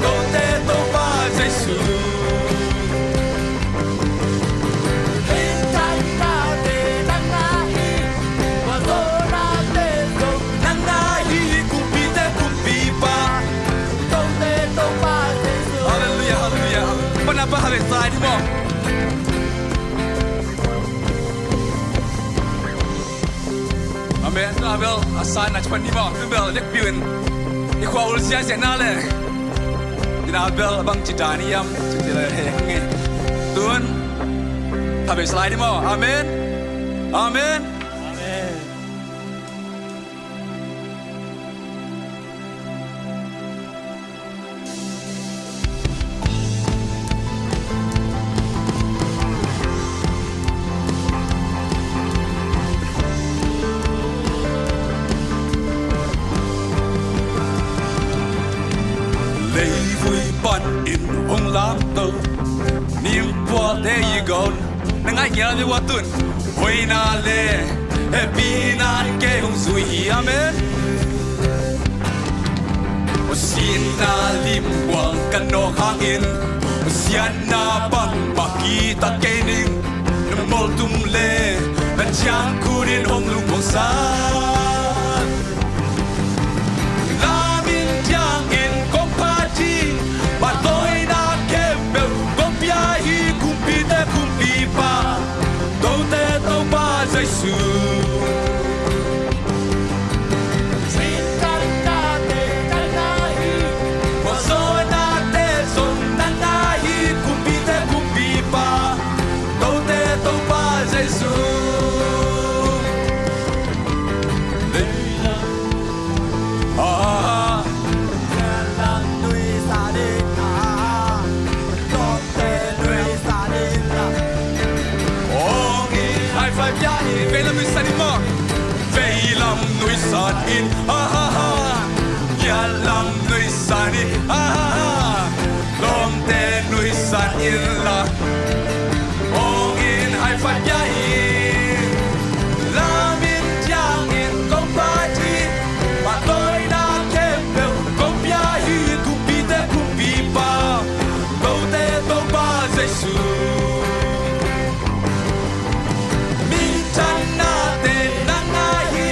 tote Topa Jesu. Minthanna te na ngah hi, khuazawhna te zong na ngah hi, kumpite kumpipa, tote Topa Jesu. Halleluiah, halleluiah. Pana pa hale sai ni maw. Amen. Tu a bel a san na chuan ni maw. Tu bel lek piu in i khua ul ziahziah na le. Ina bel bang ci dan i am ci ti le he nge. Tun. Tha be salai ni maw. Amen. Amen. Amen. Leivui panin hong lamto, nimpualte i gawn na ngaih ngial ve ua tun. Hoihna le hehpihna in kei hong zui hi. Amen. Aw sinna limbuang ka nawk hangin, aw siatna bangmah kitat kei ning. Na moltum le na ciangkhut in hong lungmuang sa. Lamin ciangin kong phat hi, pahtawina khempeuh kong pia hi, kumpite kumpipa, tote Topa Jesu. Minthanna te na ngah hi, khuazawhna te zong na ngah hi, kumpite kumpipa, tote Topa Jesu. Leilam, ah, leilam nuihsan in, ah, tote nuihsan in la. Hong in high five pia in. Veilam nuihsan in maw. Veilam nuihsan in, ah, ah, ah. Ngiatlam nuihsan in, ah, ah, ah. Lawmte nuihsan in la. Hong in high five pia in. Lamin ciangin kong phat hi, pahtawina khempeuh kong pia hi, kumpite kumpipa, tote Topa Jesu. Minthanna te na ngah hi,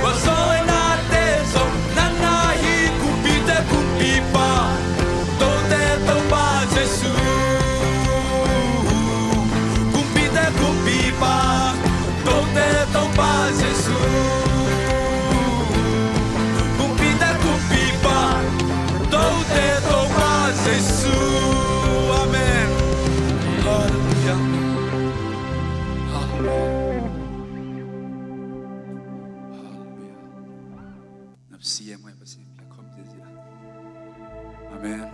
khuazawhna te zong na ngah hi, kumpite kumpipa, tote Topa Jesu. Kumpite kumpipa, tote Topa Jesu. Kumpite kumpipa, tote Topa Jesu. Amen. Halleluiah. Halleluiah. Halleluiah. Napsi em ngai Pasian pia khawm te zia. Amen.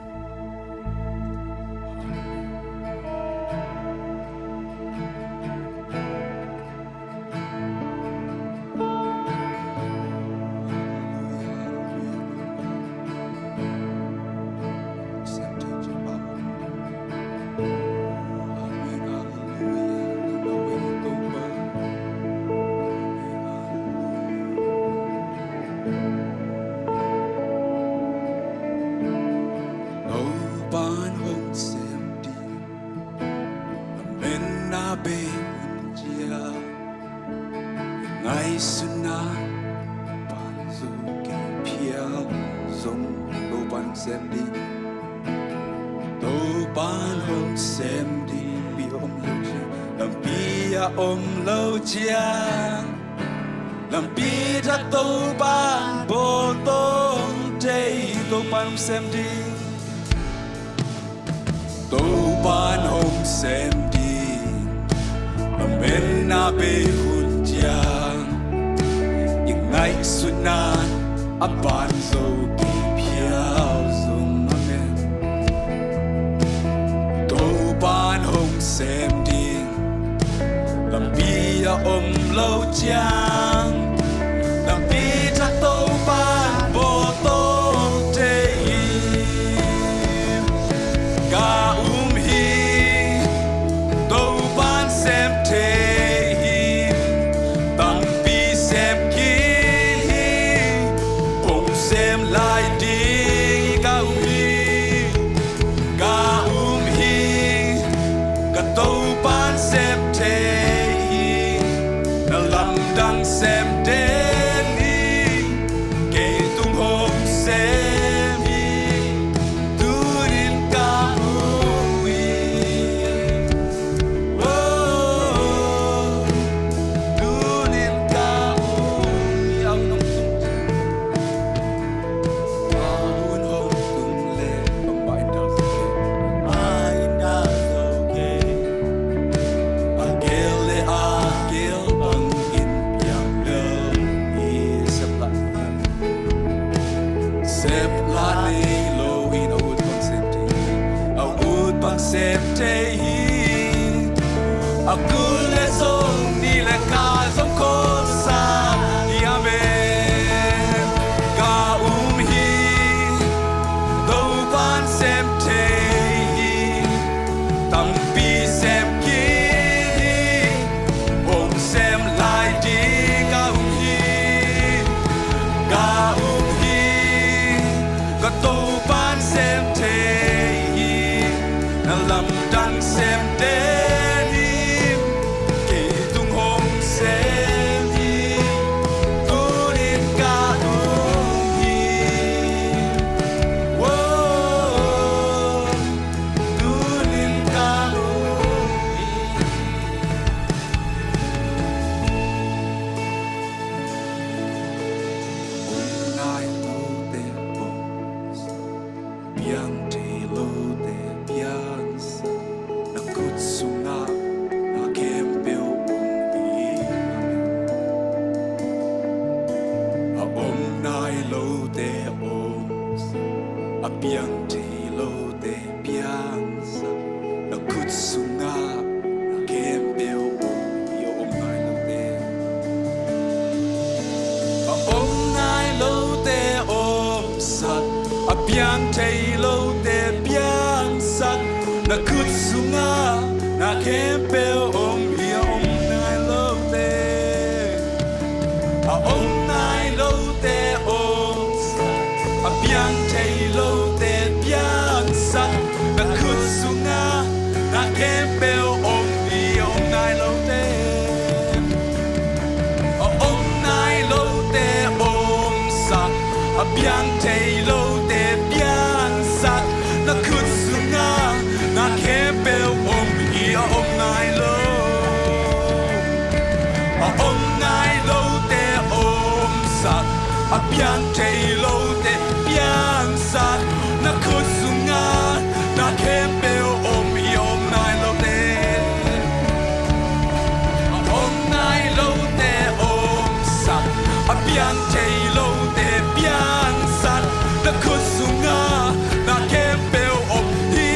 Zong Topa'n hong sem ding. Topa'n hong sem ding. Pi a om lo ciang, lampi a om lo ciang, lampi thak Topa'n bawl tawm thei. Topa'n hong sem ding. Topa'n hong sem ding. Lametna bei hun ciang, i ngaihsutna a ban zo kei phial zong. Amen. Topa'n hong sem ding. Lampi a om lo ciang, lampi thak Topa'n bawl tawm thei hi. Ka um hi, Topa'n sem thei hi. Tampi sem khin hi, hong sem lai ding ka um hi. Ka um hi, ka Topa'n sem thei hi. Na lamdang sem den hi, kei tung hong sem hi. Tunin ka um hi. Oh, tunin ka um hi. Au nong tung. A hun hong tung leh bangmah in dal zo kei. Bangmah in dal zo kei. A gel leh a gel bangin piang lel hi. Sepla, sepla nei lo in a ut bang sem thei hi. A ut bang sem thei hi. A kul leh zong ni leh ka zong kholsa hi. Amen. Ka um hi, Topa'n sem thei hi. Tampi sem khin hi, hong sem lai ding ka um hi. Ka um hi, ka Topa'n sem thei hi. Na lamdang sem den hi, kei tung hong sem hi. Tunin ka um hi. Woah, tunin ka um hi. Om nai lote om, piang thei lote piangsak, na khut sungah na khempeuh om hi. A om nai lote om, a piang thei lote piangsak, na khut sungah na khempeuh om hi. A om nai lote, a om nai lote omsak, a piang thei lote piangsak, na khut sungah na khempeuh om hi. A om nai lote, a om nai lote omsak, a piang thei lote piangsak, na khut sungah na khempeuh om hi. A om nai lote, a om nai lote omsak, a piang thei lote piangsak, na khut sungah na khempeuh om hi. A om nai lo, a om nai lote omsak, a piang thei lote piangsak, na khut sungah na khempeuh om hi. A om nai lote, a om nai lote omsak, a piang thei lote piangsak, na khut sungah na khempeuh om hi.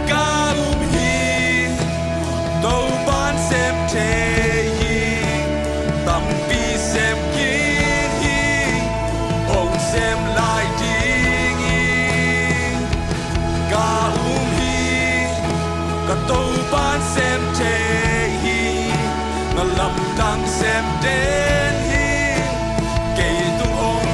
Ka um hi, Topa'n sem thei hi. Tampi sem khin hi, hong sem lai ding hi. Ka um hi, ka Topa'n sem thei hi. Na lamdang sem den hi, kei tung hong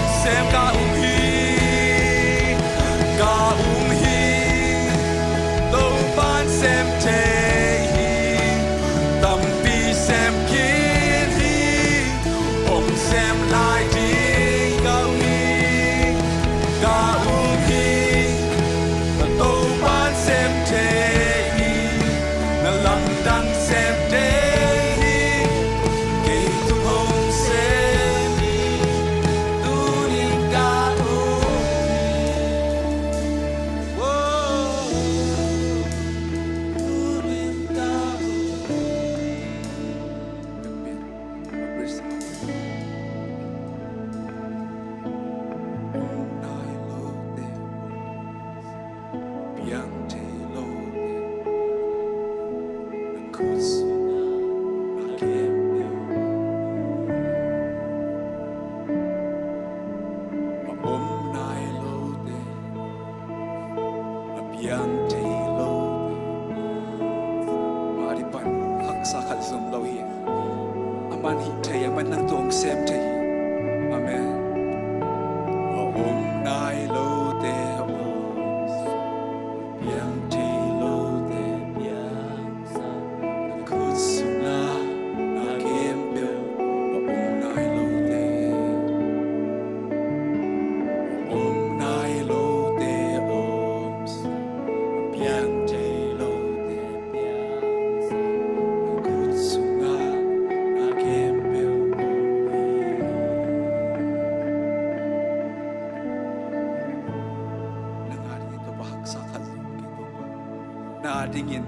A dingin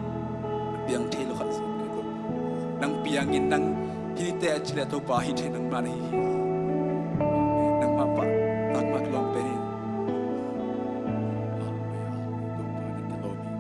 piang thei lo khat zong kei ko. Nang piangin nang hi teh a ci leh Topa hi thei nangmah na hi hi. Nangmah pah, nangmah kilawm pen hi. Topa na kilawm hi.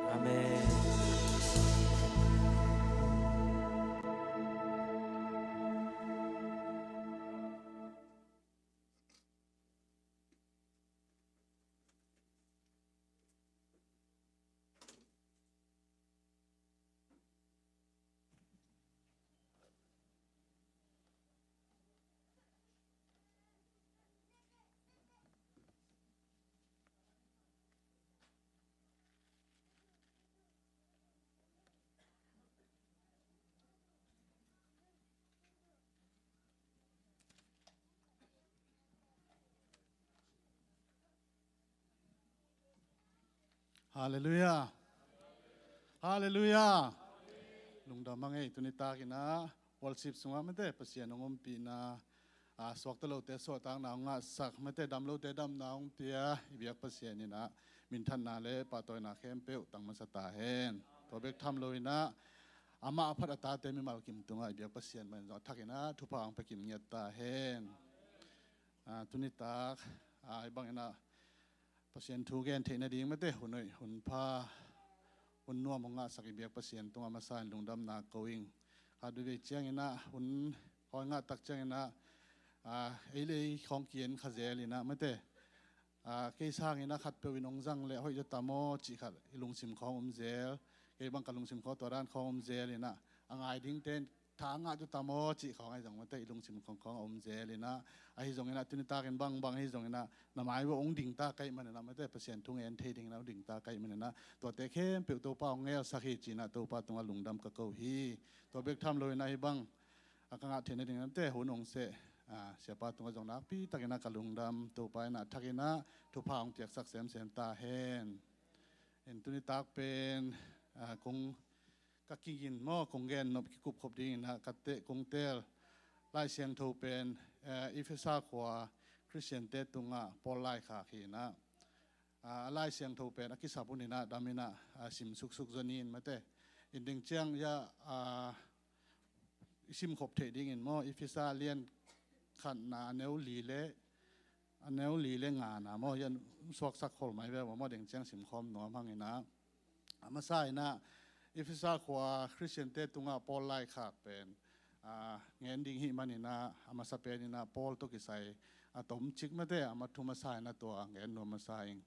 Amen. Halleluiah. Halleluiah. Lungdam a ngei tuni takin ah worship sungah mate Pasian hong ompihna, a, suakta lote suahtakna hong ngahsak mate, dam lote damna hong pia i biak Pasian in ah minthanna le pahtawina khempeuh tang masa ta hen. Tua bek tham loin ah amah a phat a tate mimal kim tungah i biak Pasian mah in zong a thakin ah thupha hong pia kim ngiat ta hen. A, tuni tak, a, i bangin ah Pasian thu gen theih nading mate hun hoih hun pha, hun nuam hong ngahsak i biak Pasian tungah masa in lungdamna ko ing. Khat veivei ciangin ah hun hong ngah tak ciangin ah, a, ei le ei khawng ki-en kha zel in ah mate, a, kei sangin ah khatpeuh in hong zang leh hoih ta tam aw cih khat i lungsim khawng om zel. Kei bang ka lungsim khawng tua dan khawng om zel in ah a ngai dingte in tha ngah tu tam aw cih khawng ahi zong mate i lungsim khawng khawng a om zel in ah, ahi zongin ah tuni takin bangbang ahi zongin ah na mai uh hong ding ta ka hih manin ah mate Pasian thu ngen thei dingin ah hong ding ta ka hih manin ah tuate khempeuh Topa hong ngelsak hi ci-in ah Topa tungah lungdam ka ko hi. Tua bek tham loin ah hih bang a ka ngah theih nading ah mate hun hong seh, a, siapa tungah zong nakpi takin ah ka lungdam, Topa in ah thakin ah thupha hong piaksak semsem ta hen. In tuni tak pen, a, kong ka kigin maw, kong gen nop kikup khop dingin ah ka te, kong teel Lai Siangtho pen, eh, Efesa khua Khristiante tungah Paul laikhak hi in ah, ah, Lai Siangtho pen a kisap hun in ah dam in ah, ah, sim suksuk zon in mate. In ding ciang ya, ah, i simkhop theih dingin maw, Efesa lian khatna a neu li le a neu li le ngana maw, yan suaksak khol mai ve maw, ding ciang simkhawm nuam hang in ah. A masa in ah Efesa khua Khristiante tungah Paul laikhak pen, a, ngen ding hih manin ah a masa pen in ah Paul tawh kisai a tomcik mate a ma thu masa in ah tua ngen nuam masa ing.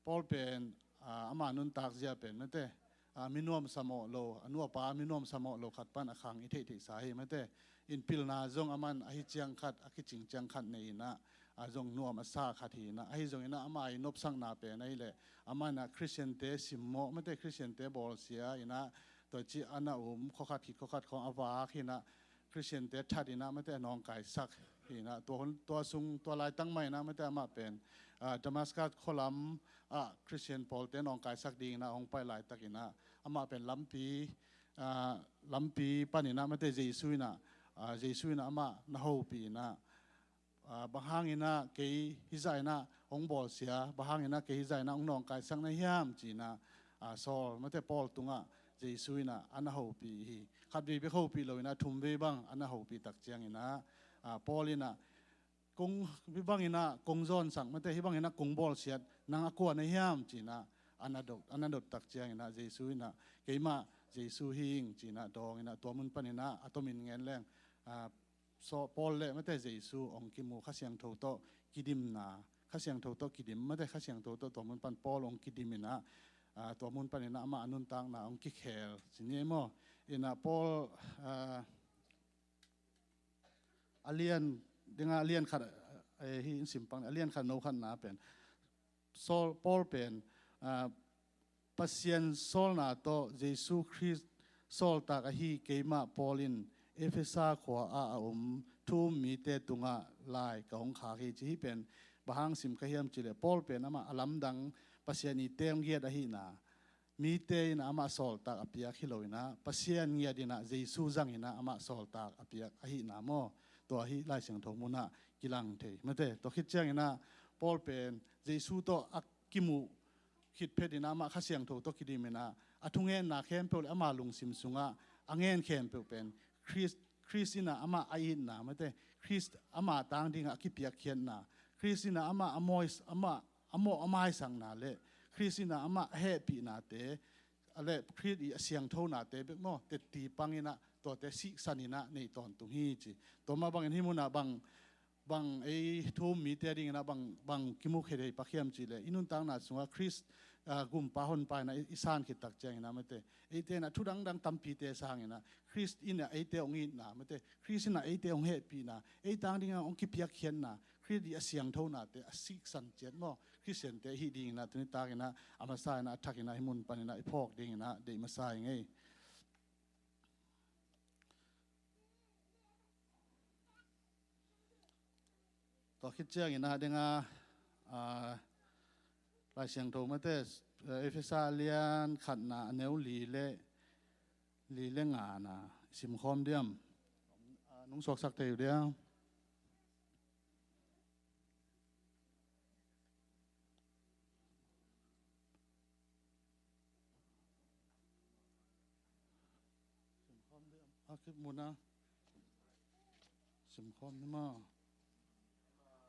Paul pen, a, ama nuntak zia pen mate, a, mi nuamsa mawh lo, a nu a pa mi nuamsa mawh lo khat pan a khang i theihtheihsa hi mate. In pilna zong aman ahi ciang khat, a kicing ciang khat nei in ah, a zong nuam a sa khat hi in ah, ahi zongin ah ama i nopsakna pen ahih leh aman ah Khristiante simmawh mate, Khristiante bawlsia in ah, tua ci a na um khuakhat khit khuakhat khawng a vak hi in ah, Khristiante that in ah mate a nawngkaisak hi in ah, tua hun, tua sung, tua laitang mah in ah mate amah pen, ah, Damascus khualam ah Khristian pawlte nawngkaisak dingin ah hong pai laitakin ah amah pen lampi, ah, lampi panin ah mate Jesu in ah, ah, Jesu in ah amah na hopih in ah, ah, bang hangin ah kei hih zah in ah hong bawlsia, bang hangin ah kei hih zah in ah hong nawngkaisak na hiam ci-in ah, ah, Saul mate Paul tungah Jesu in ah a na hopih hi. Khat vei bek hopih lo in ah thum vei bang a na hopih tak ciangin ah, ah, Paul in ah kong, hih bangin ah kong zawnsak mate, hih bangin ah kong bawlsiat, nang a kua na hiam ci-in ah, a na dot, a na dot tak ciangin ah Jesu in ah, "Keimah Jesu hi ing," ci-in ah dawngin ah, tua mun panin ah a tomin ngen leng, ah, so, Paul le mate Jesu hong kimu, Kha Siangtho tawh kidimna, Kha Siangtho tawh kidim mate, Kha Siangtho tawh tua mun pan Paul hong kidim in ah, ah, tua mun panin ah amah a nuntakna hong kikhel ci ni maw. In ah Paul, ah, a lian, ding a lian khat, eh, hih in sim pang, a lian khat no khatna pen Saul, Paul pen, ah, Pasian sawlna tawh Jesu Khrist sawltak ahi keimah Paul in Efesa khua ah a om thu um mite tungah lai ka hong khak hi ci. Hih pen bang hang sim ka hiam cih leh, Paul pen amah a lamdang Pasian ite hong giat ahihna, mite in amah sawltak a piak hi lo in ah, Pasian ngiat in ah Jesu zang in ah amah sawltak a piak ahihna maw. Tua hih Lai Siangtho mun ah kilang thei mate. Tua khit ciangin ah Paul pen Jesu tawh a kimuh khit phet in ah amah Kha Siangtho tawh kidim in ah, a thungenna khempeuh le ama lungsim sungah a ngen khempeuh pen Khrist, Khrist in ah amah a itna mate, Khrist ama tang dingah a kipiakkhiatna, Khrist in ah amah a mawi, amah a mawh a maisakna le Khrist in ah amah a hehpihnate, a le Khrist i a siangthonate bek maw, tetti pang in ah tuate sihsan in ah nei tawntung hi ci. Tua mah bangin hih mun ah bang, bang ei thu um mite a dingin ah bang, bang kimukhia thei pak hiam cih leh, i nuntakna sungah Khrist, ah, gumpa honpa in ah i, i san khit tak ciangin ah mate, eite in ah thu dangdang tampite sangin ah Khrist in ah eite hong itna mate, Khrist in ah eite hong hehpihna, ei tang dingah hong kipiakkhiatna, Khrist i a siangthonate a sihsan ciat maw, Khristiante i hih dingin ah tuni takin ah a masa in ah a thak in ah hih mun panin ah i phawk dingin ah deih masa ing ei. Tua khit ciangin ah ding a, ah, Lai Siangtho mate, eh, Efesa lian khatna a neu li le, li le ngana simkhawm diam? Ah, nung suaksak thei uh diam? A kip mun a simkhawm ni maw.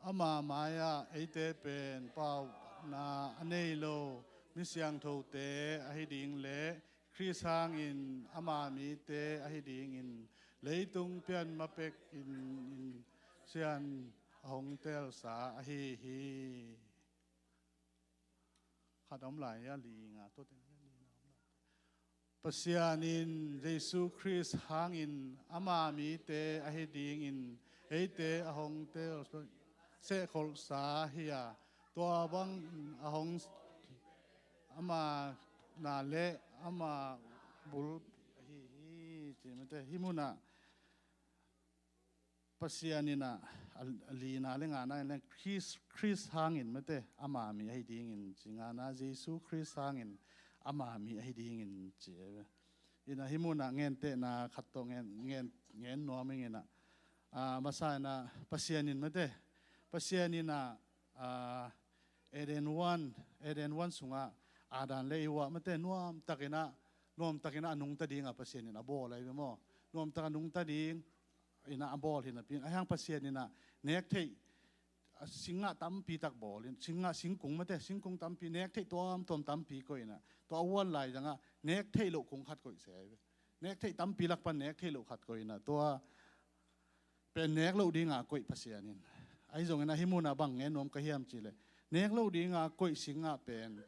Ama mai-ah eite pen pauna a nei lo mi siangthote ahi ding le Khrist hangin ama mite ahi dingin leitung pian ma pek in, in sian a hong telsa ahi hi. Khat om lai a li nga to teng a li nga om lai. Pasian in Jesu Khrist hangin ama mite ahi dingin eite a hong tel sehkholhsa hi a, tua bang a hong ama na le ama bul ahi hi. Ci mate, hih munah Pasian in ah, a, a lina le ngana in le Khrist, Khrist hangin mate, ama mi ahi dingin ci, ngana Jesu Khrist hangin ama mi ahi dingin ci. In ah hih munah ngentehna khat tawh ngen, ngen, ngen nuam ing in ah, ah, masa in ah Pasian in mate, Pasian in ah, ah, Eden huan, Eden huan sungah Adam le Eva mate nuamtakin ah, nuamtakin ah a nungta dingah Pasian in a bawl ahi ve maw. Nuamtak a nungta ding in ah a bawl hi napi in, ahi hang Pasian in ah nek theih, a, singgah tampi tak bawl in, singgah, singkung mate, singkung tampi, nek theih tuamtuam tampi koih in ah, tua a huan lai zangah nek theih loh kung khat koih se ahi ve. Nek theih tampi lak pan nek theih loh khat koih in ah, tua pen nek loh dinga koih Pasian in. Ahi zongin ah hih munah bang ngen nuam ka hiam cih leh, nek loh dinga koih singgah pen,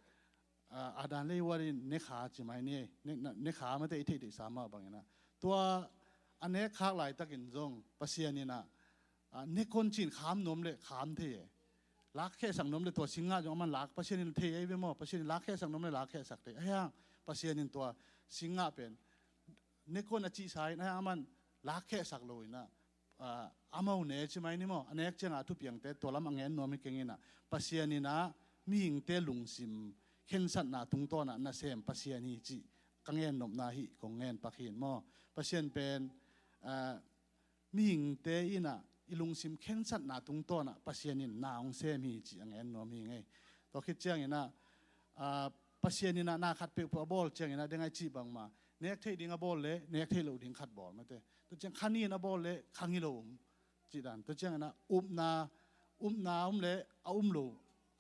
ah, Adam le Eva in nekha ci mai ni, ne, na, nekha mate i theih theihsa mah bangin ah, tua a nek khak laitakin zong Pasian in ah, ah, nek kon cin kham nuam le kham thei e. Lakkhiasak nuam le tua singgah zong aman lak, Pasian in thei ahi ve maw, Pasian in lakkhiasak nuam le lakkhiasak thei. Ahi hang Pasian in tua singgah pen nek kon a cihsa in, ahi hang aman lakkhiasak lo in ah, ah, amau ne ci mai ni maw, a nek ciangah a thupiangte tua lam a ngen nuam hi keng in ah, Pasian in ah mihingte lungsim khensatna tungtawn ah nasem Pasian hi cih ka ngen nopna hi kong ngen pak hi in maw. Pasian pen, ah, mihingte in ah i lungsim khensatna tungtawn ah Pasian in na hong sem hi cih a ngen nuam hi ing ei. Tua khit ciangin ah, ah, Pasian in ah na khat peuhpeuh a bawl ciangin ah deng ai cih bangmah, nek theih ding a bawl le nek theih loh ding khat bawl mate. Tua ciang kha nih in a bawl le kha ngilo um cih dan. Tua ciangin ah upna, upna um le a um lo,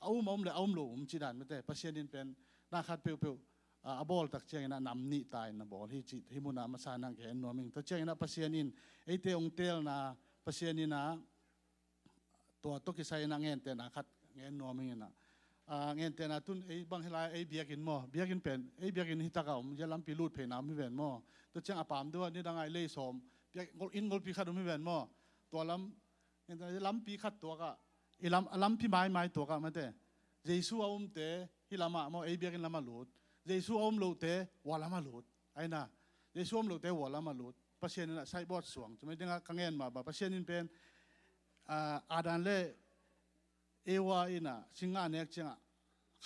a um a um le a um lo um cih dan mate. Pasian in pen na khat peuhpeuh a, a bawl tak ciangin ah nam nih ta in na bawl hi cih hih munah masa nang kihen nuam ing. Tua ciangin ah Pasian in eite hong teelna, Pasian in ah tua tawh kisai in ah gentehna khat gen nuam ing in ah. A, gentehna tun ei bang hi lai ei biakinn maw, biakinn pen ei biakinn hi tak a om, zia lampi lut phei nam hi ven maw. Tua ciang a pam deuh ah nidang ah i lei sawm, biakinn ngol, inn ngolpi khat om hi ven maw. Tua lam, lampi khat tuak ah, i lam, a lampi maimai tuak ah mate, Jesu a umte hih lamah maw, ei biakinn lamah lut. Jesu a um lohte hua lamah lut. Aina, Jesu a um lohte hua lamah lut. Pasian in ah saibawt suang. Cuma dingah ka gen mah bang, Pasian in pen, a, Adam le Eva in ah singgah nek ciangah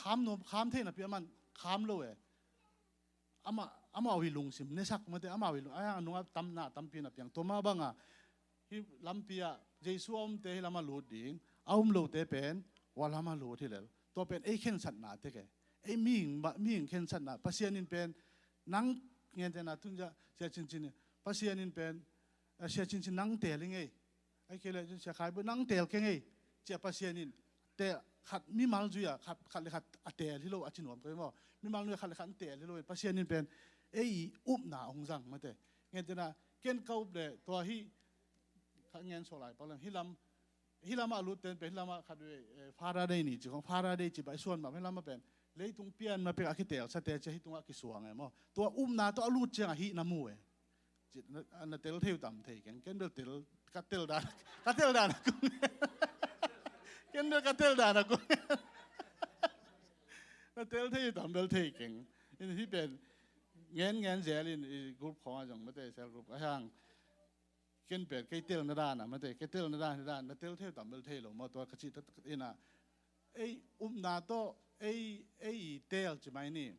kham nuam, kham thei napi a man kham lo e. Amah, amau hi lungsim nesak mate, amau hi lung, a hang a nungah tamna tampi na piang. Tua mah bangah hih lampi ah Jesu a umte hih lamah lut ding, a um lote pen hua lamah lut hi lel. Tua pen ei khensatna tek e. Ei mihing, mihing khensatna. Pasian in pen nang, gentehna tun zia Sia Cincin in, Pasian in pen, a, Sia Cincin nang teel ing ei. Ahih kei leh Sia Khai Bawi nang teel keng ei, ci-a Pasian in teel, khat mimal zui-a khat, khat le khat a teel hi lo a ci nuam kei maw. Mimal zui-a khat le khat a teel hi lo in Pasian in pen ei upna hong zang mate. Gentehna ken ka up le tua hih, kha gen suak lai pak leng hih lam, hih lamah a lut ten pen hih lamah khat vei, eh, Father Day ni ci khong, Father Day ci bang i suan mah hih lamah pen leitung pian ma pek a kiteelsate ci-a hih tungah kisuang e maw. Tua upna tawh a lut ciangah hih na mu e. Ci, na, na tel thei uh tam thei keng. Ken bel tel, ka tel dan, ka tel dan a kung. Ken bel ka tel dan a kung. Na tel thei uh tam bel thei keng. In hih pen gen gen zel in i group khong ah zong mate, cell group a hang. Ken pen kei telna dan a mate, kei telna dan hi dan, na tel thei uh tam bel thei lo maw, tua ka cih tak in ah. Ei upna tawh ei, ei i teel ci mai ni.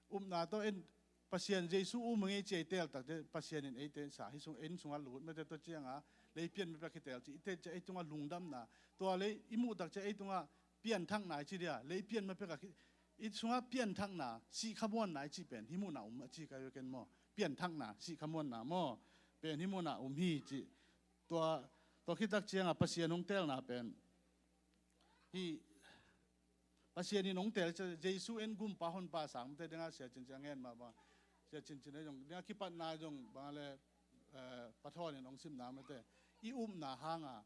Upna tawh en Pasian Jesu um ing ei ci ei teel tak te Pasian in eite sa hih sung, ei sungah lut mate, tua ciangah lei pian ma pek a kiteel ci, i teel ci ei tungah lungdamna. Tua lei i muh tak ci ei tungah pianthakna i ci dia, lei pian ma pek a ki, i sungah pianthakna, sihkhamuanna i ci pen hih munah um a ci ka hi ken maw. Pianthakna, sihkhamuanna maw, pen hih munah um hi ci. Tua, tua khit tak ciangah Pasian hong teelna pen hih Pasian in hong teel, Jesu en gumpa honpa sang mate, dingah Sia Cincin a gen mah bang, Sia Cincin a zong dingah kipatna zong bang le, eh, Pa Thawn in hong simna mate, i upna hanga,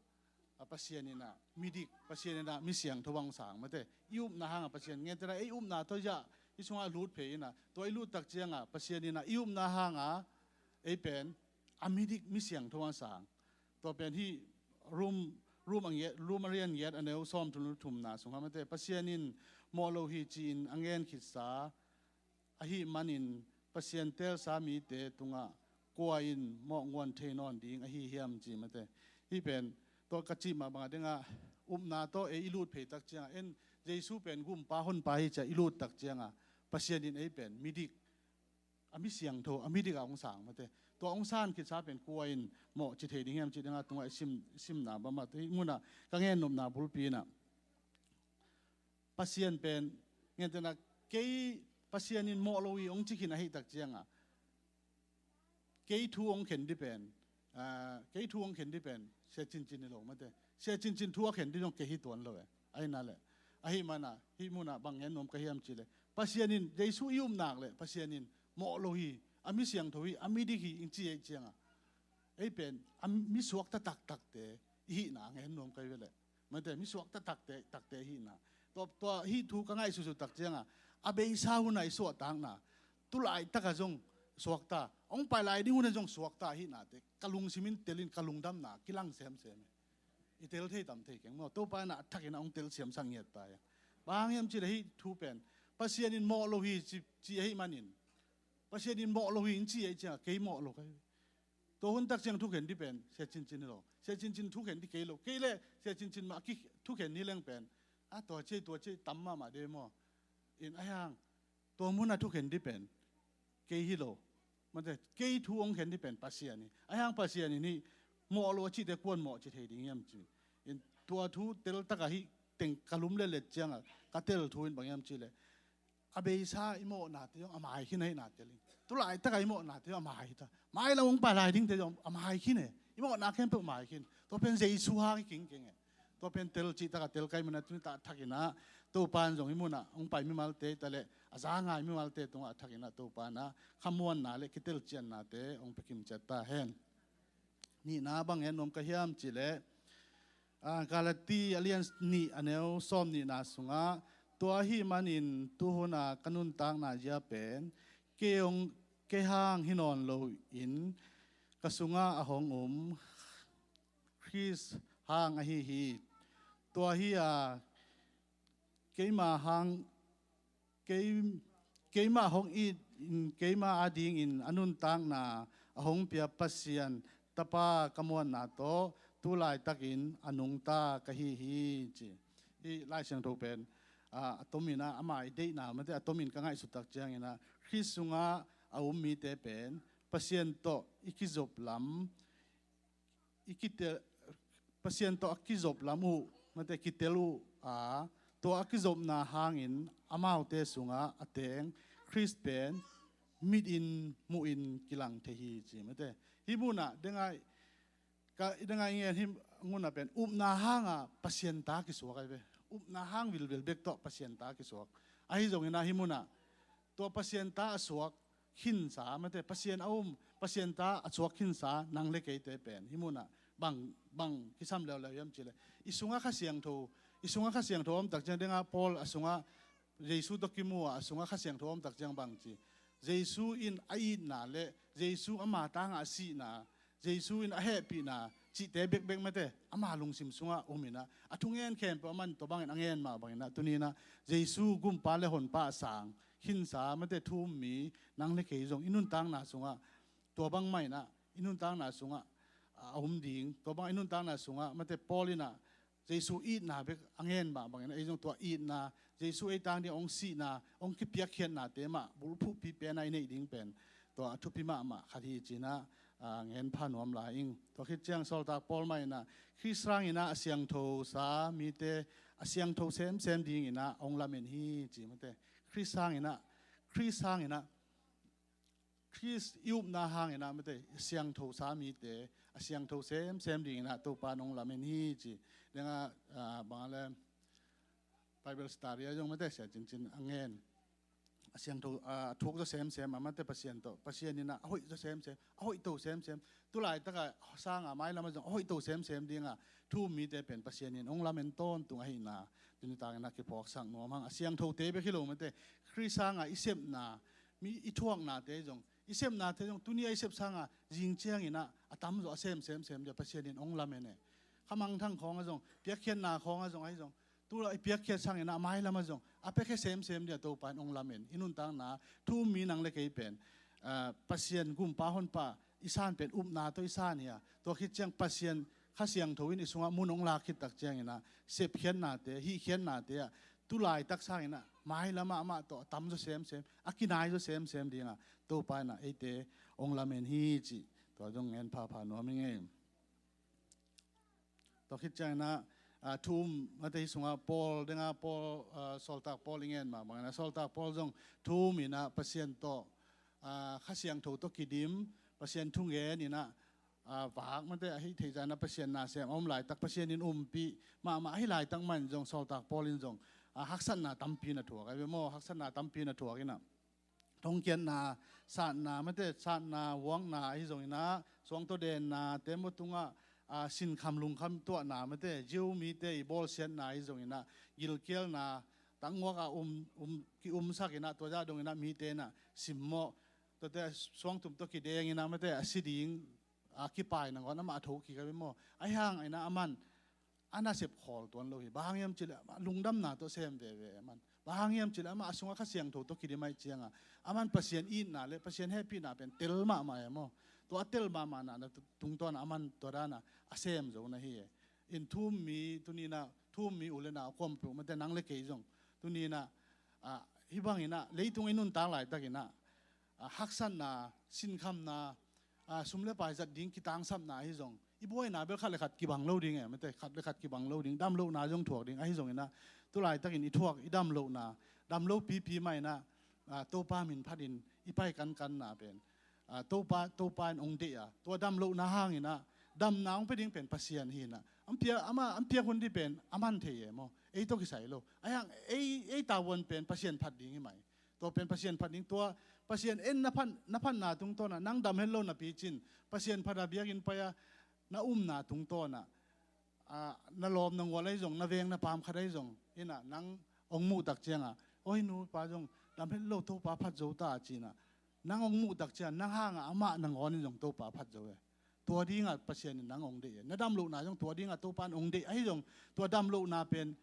a, Pasian in ah midik, Pasian in ah mi siangtho hong sang mate, i upna hanga Pasian, gentehna ei upna tawh zia i sungah lut phei in ah, tua i lut tak ciangah Pasian in ah i upna hanga ei pen a midik mi siangtho hong sang. Tua pen hih Rom, Rom a ngiat, Rom a lian ngiat a neu sawmthum le thumna sungah mate, Pasian in mawh lo hi ci-in a gen khitsa ahih manin Pasian teelsa mite tungah kua in mawh guan thei nawn ding ahi hiam ci mate. Hih pen tua ka cih mah bangah dingah upna tawh ei i lut phei tak ciangah en Jesu pen gumpa honpa hi ci-a i lut tak ciangah Pasian in ei pen midik, a mi siangtho, a midik ah hong sang mate. Tua hong san khitsa pen kua in mawh ci thei ding hiam ci dingah tungah i sim, simna bang mah, hih munah ka gen nopna bulpi in ah Pasian pen, gentehna kei Pasian in mawh lo hi hong ci khin ahih tak ciangah kei thu hong khen ding pen, ah, kei thu hong khen ding pen Sia Cincin hi lo mate. Sia Cincin thu a khen ding zong kei hi tuan lo e. Ahi na le, ahih mana hih munah bang gen nuam ka hiam ci le, Pasian in Jesu i um nak le Pasian in mawh lo hi, a mi siangtho hi, a midik hi hong ci ahih ciangah ei pen a mi suakta taktakte i hihna gen nuam ka hi ve le. Mate, mi suakta takte, takte hihna. Tua, tua hih thu ka ngaihsutsut tak ciangah a beisa hunah i suahtakna, tu laitakah zong suakta, hong pai lai ding hunah zong suakta hihnate ka lungsim in tel in ka lungdamna kilang semsem hi. I tel thei tam thei keng maw, Topa in ah a thakin ah hong tel siamsak ngiat ta hi. Bang hang hiam ci le hih thu pen Pasian in mawh lo hi ci, ci ahih manin, Pasian in mawh lo hi hong ci ahih ciangah kei mawh lo ka hi. Tua hun tak ciang thukhen ding pen Sia Cincin hi lo. Sia Cincin thukhen ding kei lo. Kei le Sia Cincin mah ki thukhen hi leng pen, a, tua ci ei, tua ci ei tam mahmah de maw. In a hang tua munah thukhen ding pen kei hi lo. Mate, kei thu hong khen ding pen Pasian hi. A hang Pasian in hih mawh lo a cihte kuan mawh ci thei ding hiam ci. In tua thu teltakah hih teng ka lum letlet ciangah ka tel thu in bang hiam ci le, a beisa i mawhnate zong a mai khin ahihna tel in. Tu laitakah i mawhnate zong a mai ta. Mailam hong pai lai dingte zong a mai khin e. I mawhna khempeuh mai khin. Tua pen Jesu hang i kingkeng e. Tua pen tel cihtakah tel ka hih mana tuni tak thakin ah Topa in zong hih munah hong pai mimalte ta leh a za ngai mimalte tungah a thakin ah Topa in ah khamuanna le kitelciannate hong pia kimciat ta hen. Nihna bang en nuam ka hiam cih leh, ah, Galati a lian nih a neu sawm nihna sungah, tua ahih manin tuhun a ka nuntakna zia pen kei hong, kei hang hi nawn lo in ka sungah a hong um Khrist hang ahi hi. Tua hi a keima hang, kei, keima hong it in keima adingin a nuntakna a hong pia Pasian Tapa ka muanna tawh tu laitakin a nungta ka hi hi, ci. Hih Lai Siangtho pen, ah, a tomin ah ama i deihna mate a tomin ka ngaihsut tak ciangin ah Khrist sungah a um mite pen Pasian tawh i kizop lam, i kitel, Pasian tawh a kizop lam uh mate kitel uh a, tua a kizopna hangin amaute sungah a teng Khrist pen mit in muh in kilang thei hi, ci mate. Hih munah dengai ka, i dengai ngen hih munah pen upna hanga Pasian ta kisuak ahi ve. Upna hang vilvel bek tawh Pasian ta kisuak. Ahi zongin ah hih munah tua Pasian ta a suak khinsa mate, Pasian a um, Pasian ta a suak khinsa nang le keite pen hih munah bang, bang kisam leuleu hiam cih leh, i sungah Kha Siangtho, i sungah Kha Siangtho a om tak ciang dengah Paul a sungah Jesu tawh kimu a, a sungah Kha Siangtho a om tak ciang bang ci, Jesu in a itna le Jesu ama tangah a sihna, Jesu in a hehpihna cihte bekbek mate ama lungsim sungah um in ah a thungen khempeuh a man tua bangin a ngen mah bangin ah tuni in ah Jesu Gumpa le Honpa a sang khinsa mate thu um mi nang le kei zong i nuntakna sungah tua bang mah in ah i nuntakna sungah a um ding, tua bang i nuntakna sungah mate Paul in ah Jesu itna bek a ngen mah bangin ah ei zong tua itna, Jesu ei tang ding hong sihna, hong kipiakkhiatnate mah bulphuhpi pen a i neih ding pen tua a thupi mahmah khat hi, ci-in ah, ah, ngen pha nuam lai ing. Tua khit ciang Sawltak Paul mah in ah Khrist hangin ah a siangthosa mite a siangtho semsem dingin ah hong lamen hi, ci mate. Khrist hangin ah, Khrist hangin ah, Khrist i upna hangin ah mate a siangthosa mite a siangtho semsem dingin ah Topa in hong lamen hi, ci. Dengah, ah, bang a le Bible study ah zong mate sia cincin a ngen. A siangtho, a thuak zaw semsem a mate Pasian tawh, Pasian in ah a hoih zaw semsem, a hoihto semsem. Tulaitaka sanga mailam ah zong a hoihto semsem dinga thu um mite pen Pasian in hong lamen tawntung ahihna tuni takin ah kiphawksak nuam hang. A siangthote bek hi lo mate, Khrist sanga i sepna, mi i thuaknate zong, i sepnate zong tuni a i sep sanga zing ciangin ah a tamzaw a sem semsem dia Pasian in hong lamen e. Khamangthang khawng ah zong, piakkhiatna khawng ah zong ahi zong, tu la i piakkhiat sangin ah mailam ah zong a piakkhiat semsem dia Topa in hong lamen. I nuntakna thu um mi nang le kei pen, ah, Pasian Gumpa Honpa i san pen upna tawh i san hi a, tua khit ciang Pasian Kha Siangtho in i sungah mun hong lak khit tak ciangin ah sepkhiatnate, hihkhiatnate ah tulaitak sangin ah mailam ah amah tawh a tamzaw semsem, a kinaizaw semsem dinga Topa in ah eite hong lamen hi, cih tua zong ngen phapha nuam ing ei. Tua khit ciangin ah, ah, thu um mate hih sungah Paul, dengah Paul, ah, Sawltak Paul i ngen mah bangin ah Sawltak Paul zong thu um in ah Pasian tawh, ah, Kha Siangtho tawh kidim, Pasian thugen in ah, ah, vak mate ahi theihzah in ah Pasian nasem a om laitak Pasian in umpih mahmah ahi laitak mah in zong Sawltak Paul in zong, ah, haksatna tampi na thuak ahi ve maw, haksatna tampi na thuak in ah thongkiatna, satna mate, satna, huakna ahi zongin ah, suangtawdenna, te maw tungah, ah, sinkham lungkham tuahna mate, Jew mite i bawlsiatna ahi zongin ah, gilkialna, tanguak ah um, um, ki-umsak in ah, tua zah dongin ah mite in ah simmawh, tuate suangtum tawh kideng in ah mate, a si ding, a kipai nangawn amah a thokik ahi ve maw. Ahi hangin ah aman a nasep khawl tuan lo hi. Bang hang hiam cih leh amah lungdamna tawh sem veve aman. Bang hang hiam cih leh amah a sungah Kha Siangtho tawh kidim ahih cianga aman Pasian itna le Pasian hehpihna pen tel mahmah e maw. Tua a tel mahmahna tungtawn ah aman tua dana a sem zo na hi e. In thu um mi tuni in ah, thu um mi u le nau a kuampeuh mate nang le kei zong tuni in ah, ah, hih bangin ah leitung i nuntak laitakin ah, ah, haksatna, sinkhamna, ah, sum le pai zat ding kitangsapna ahi zong, i buaina bel khat le khat kibang lo ding e mate, khat le khat kibang lo ding, damlohna zong thuak ding ahi zongin ah, tulaitakin i thuak i damlohna, damlo pipi mah in ah, ah, Topa min phatin i pai kankanna pen, ah, Topa, Topa in hong deih a, tua damlohna hangin ah damna hong pia ding pen Pasian hi in ah, An pia, amah an piak hun dih pen a man thei e maw. Ei tawh kisai lo. Ahi hang ei, ei tavuan pen Pasian phat ding hi mai. Tua pen Pasian phat ding, tua Pasian en na phat, na phatna tungtawnah nang dam het lo napi cin Pasian phat a biakinn pai a na umna tungtawnah, a, na lawm na ngual ahi zong, na veng na paam khat ahi zong in ah nang hong muh tak ciangah, oi, nu pa zong dam het lo, Topa phat zo ta, ci-in ah nang hong muh tak ciang nang hangah amah nangawn in zong Topa phat zo e. Tua dingah Pasian in nang hong deih e. Na dam lohna zong tua dingah Topa in hong deih ahi zong, tua dam lohna pen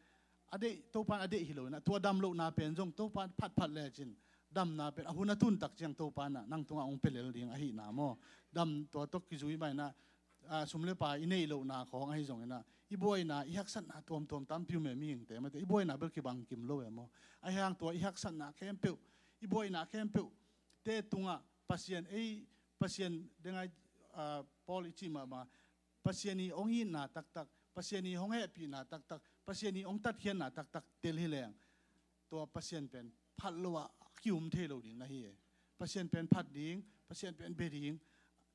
a deih, Topa in a deih hi lo in ah, tua dam lohna pen zong Topa in phatphat lecin damna pen a hun a tun tak ciang Topa in ah nang tungah hong pia lel ding ahihna maw. Dam tua tawh kizui mah in ah, a, sum le pai i neih lohna khawng ahi zong in ah, i buaina, i haksatna tuamtuam tampi um e, mihingte mate, i buaina bel kibang kim lo e maw. Ahi hang tua i haksatna khempeuh, i buaina khempeuh te tungah Pasian, ei, Pasian dengai, a, Paul i cih mahmah, Pasian i hong itna taktak, Pasian i hong hehpihna taktak, Pasian i hong tatkhiatna taktak tel hi leng, tua Pasian pen phat lo ah a ki-um thei lo ding na hi e. Pasian pen phat ding, Pasian pen bia ding.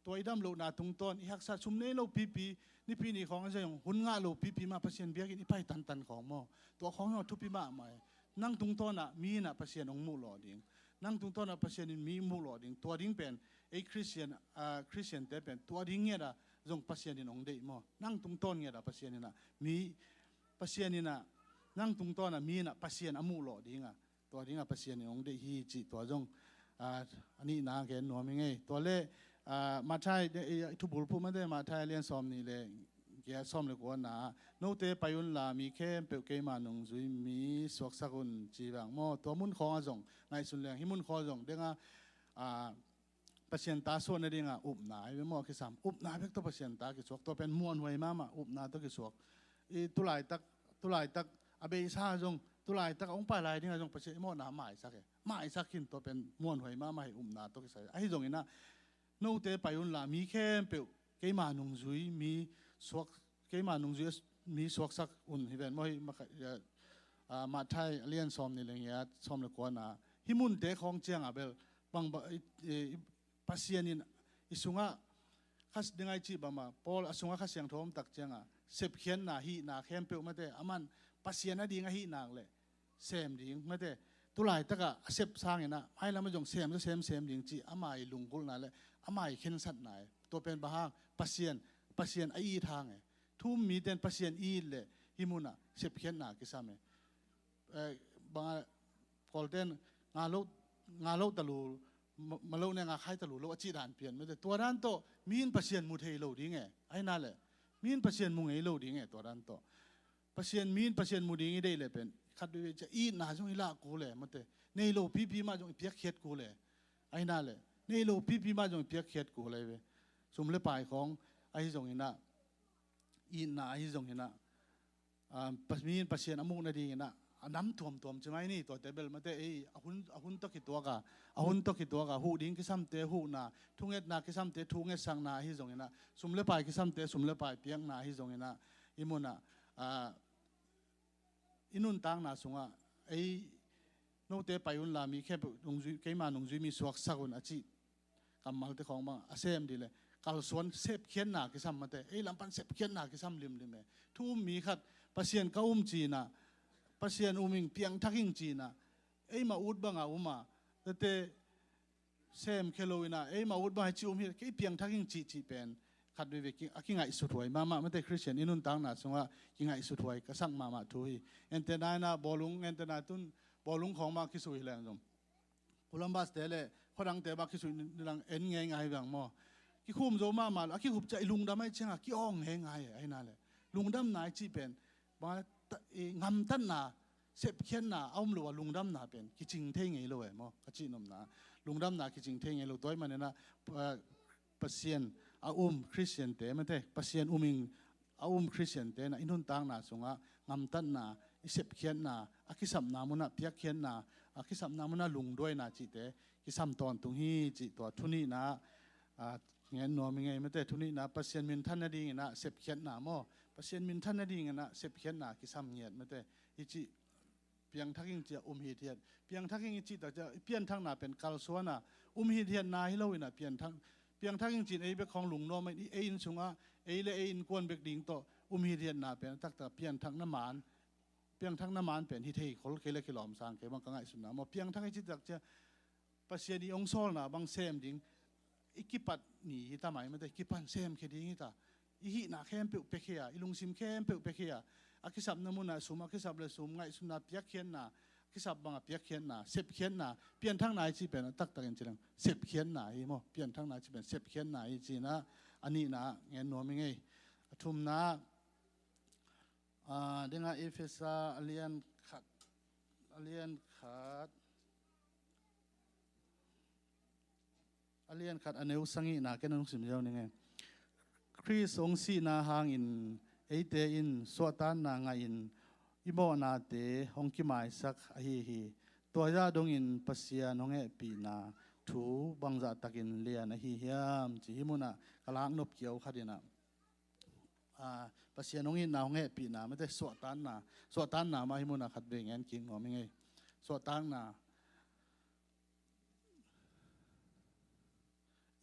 Tua i dam lohna tungtawn, i haksa, sum nei lo pipi, Nipi ni khawng a zong hun ngah lo pipi mah Pasian biakinn i pai tantan khawng maw. Tua khawng zong a thupi mahmah e. Nang tungtawnah mi in ah Pasian hong muh lawh ding. Nang tungtawnah Pasian in mi muh lawh ding. Tua ding pen ei Khristian, a, Khristiante pen tua ding ngiat ah zong Pasian in hong deih maw. Nang tungtawn ngiat ah Pasian in ah mi, Pasian in ah nang tungtawnah mi in ah Pasian a muh lawh ding a, tua dingah Pasian in hong deih hi cih tua zong, a, a nihna gen nuam hi ngei. Tua le, a, Matthai, i, i thubulphuh mate, Matthai a lian sawm nih le giat, sawm le kuana ah, note pai unla mi khempeuh keima nungzui mi suaksak un, ci vang maw. Tua mun khawng ah zong ngaihsun leng, hih mun khawng ah zong dengah, a, Pasian ta suah nadingah upna ahi ve maw, a kisam. Upna bek tawh Pasian ta kisuak, tua pen muanhuai mahmah, upna tawh kisuak. I tulaitak, tulaitak a beisa zong, tulaitak a hong pai lai dingah zong Pasian i mawhna maisak e. Maisak khin, tua pen muanhuai mahmah hi, upna tawh kisai. Ahi zongin ah, note pai unla mi khempeuh keima nungzui mi suak, keima nungzui mi suaksak un, hi ven maw, hi maka, ya, a, Matthai a lian sawm nih le giat, sawm le kuana. Hih munte khawng ciangah bel bang ba, i, i, Pasian in i sungah, khas ding ai cih bangmah, Paul a sungah Kha Siangtho om tak ciangah sepkhiatna, hihna khempeuh mate, aman Pasian a ding ahih nak leh sem ding mate. Tulaitakah a sep sangin ah mailam ah zong sem, sem, sem ding cih ama i lunggulhna le ama i khensatna e. Tua pen bang hang? Pasian, Pasian a it hang e. Thu-um mite in Pasian i it leh hih munah sepkhiatna kisam e. Eh, bang a, Kawlten nga lo, nga lo talu, ma, ma lo ne nga khai talu lo a cih dan pian mate. Tua dan tawh mi in Pasian mu thei lo ding e. Ahi nak leh mi in Pasian mu ngei lo ding e, tua dan tawh. Pasian, mi in Pasian mu ding i deih leh pen khat veve ciah itna zong i lah kul e mate. Nei lo pipi mah zong i piakkhiat kul e. Ahi nak leh nei lo pipi mah zong i piakkhiat kul e ve. Sum le pai khawng ahi zongin ah, itna ahi zongin ah, ah, Pas-, mi in Pasian a muh nadingin ah a nam tuamtuam ci mai ni. Tuate bel mate, ei, a hun, a hun tawh kituak a, a hun tawh kituak a huh ding kisamte huhna, thungetna kisamte thungetsakna ahi zongin ah, sum le pai kisamte sum le pai piakna ahi zongin ah, i munah, ah, i nuntakna sungah ei, note pai unla mi khempeuh nungzui, keima nungzui mi suaksak un a cih kammalte khawng bang a sem dih leh kalsuan, sepkhiatna kisam mate. Ei lam pan sepkhiatna kisam limlim e. Thu-um mi khat, Pasian ka um ci-in ah, Pasian um ing, piangthak ing ci-in ah, eima ut banga um a, tete semkhia lo in ah, eima ut bang hi ci um hi, kei piangthak ing cihcih pen khat veve ki, a kingaihsuthuai mahmah mate. Khristian i nuntakna sungah kingaihsuthuai ka sak mahmah thu hi. Antenna in ah bawlung, antenna tun bawlung khawng mah kisui hi leng zong, Columbus te le khuadangte mah kisui ni lang en ngeingai vang maw. Kikhum zo mahmah lo, a kikhup ciah i lungdam ai ciangah ki-awng ngeingai e. Ahi nak leh lungdamna i cih pen bang a, ta, i ngamtatna, sepkhiatna a um lo a lungdamna pen kicing thei ngei lo e maw, ka cihnopna. Lungdamna kicing thei ngei lo. Tua ahih manin ah, ah, Pasian a um Khristiante mate, Pasian um ing a um Khristiante in ah i nuntakna sungah ngamtatna, i sepkhiatna, a kisapna munah piakkhiatna, a kisapna munah lungduaina cihte kisam tawntung hi cih tua thu nihna, ah, ngen nuam i ngei mate. Thu nihna, Pasian minthan nadingin ah sepkhiatna maw. Pasian minthan nadingin ah sepkhiatna kisam ngiat mate. I cih piangthak ing ci-a um hithiat. Piangthak ing i cih tak ciah i pianthakna pen kalsuan a, um hithiatna hi lo in ah pianthak, piangthak ing ci-in ei bek khawng lungnuam a, ei inn sungah ei le ei innkuan bek ding tawh um hithiatna pen a taktak piangthakna man, piangthakna man pen hi thei khol kei le kilawm sang kei bang ka ngaihsutna maw. Piangthak i cih tak ciang Pasian i hong sawlna bang sem ding i kipat ni hi ta mai mate, kipan semkhia ding hi ta. I hihna khempeuh piakhia, i lungsim khempeuh piakhia, a kisapna munah sum, a kisap le sum, ngaihsutna piakkhiatna, kisap bangah piakkhiatna, sepkhiatna, pianthakna i cih pen a taktakin ci leng sepkhiatna hi maw. Pianthakna i cih pen sepkhiatna hi ci-in ah a nihna ngen nuam i ngei. A thumna, ah, dingah Efesa a lian khat, a lian khat, a lian khat a neu sagihna ken a nungsim ziau ning e. Khrist hong sihna hangin eite in suahtakna ngah in i mawhnate hong kimaisak ahi hi. Tua zah dongin Pasian hong hehpihna thu bangzah takin lian ahi hiam ci hi. Munah ka laknop kiau khat inah, ah, Pasian hong itna hong hehpihna mate, suahtakna, suahtakna mah hi. Munah khat vei ngen kik nuam i ngei. Suahtakna.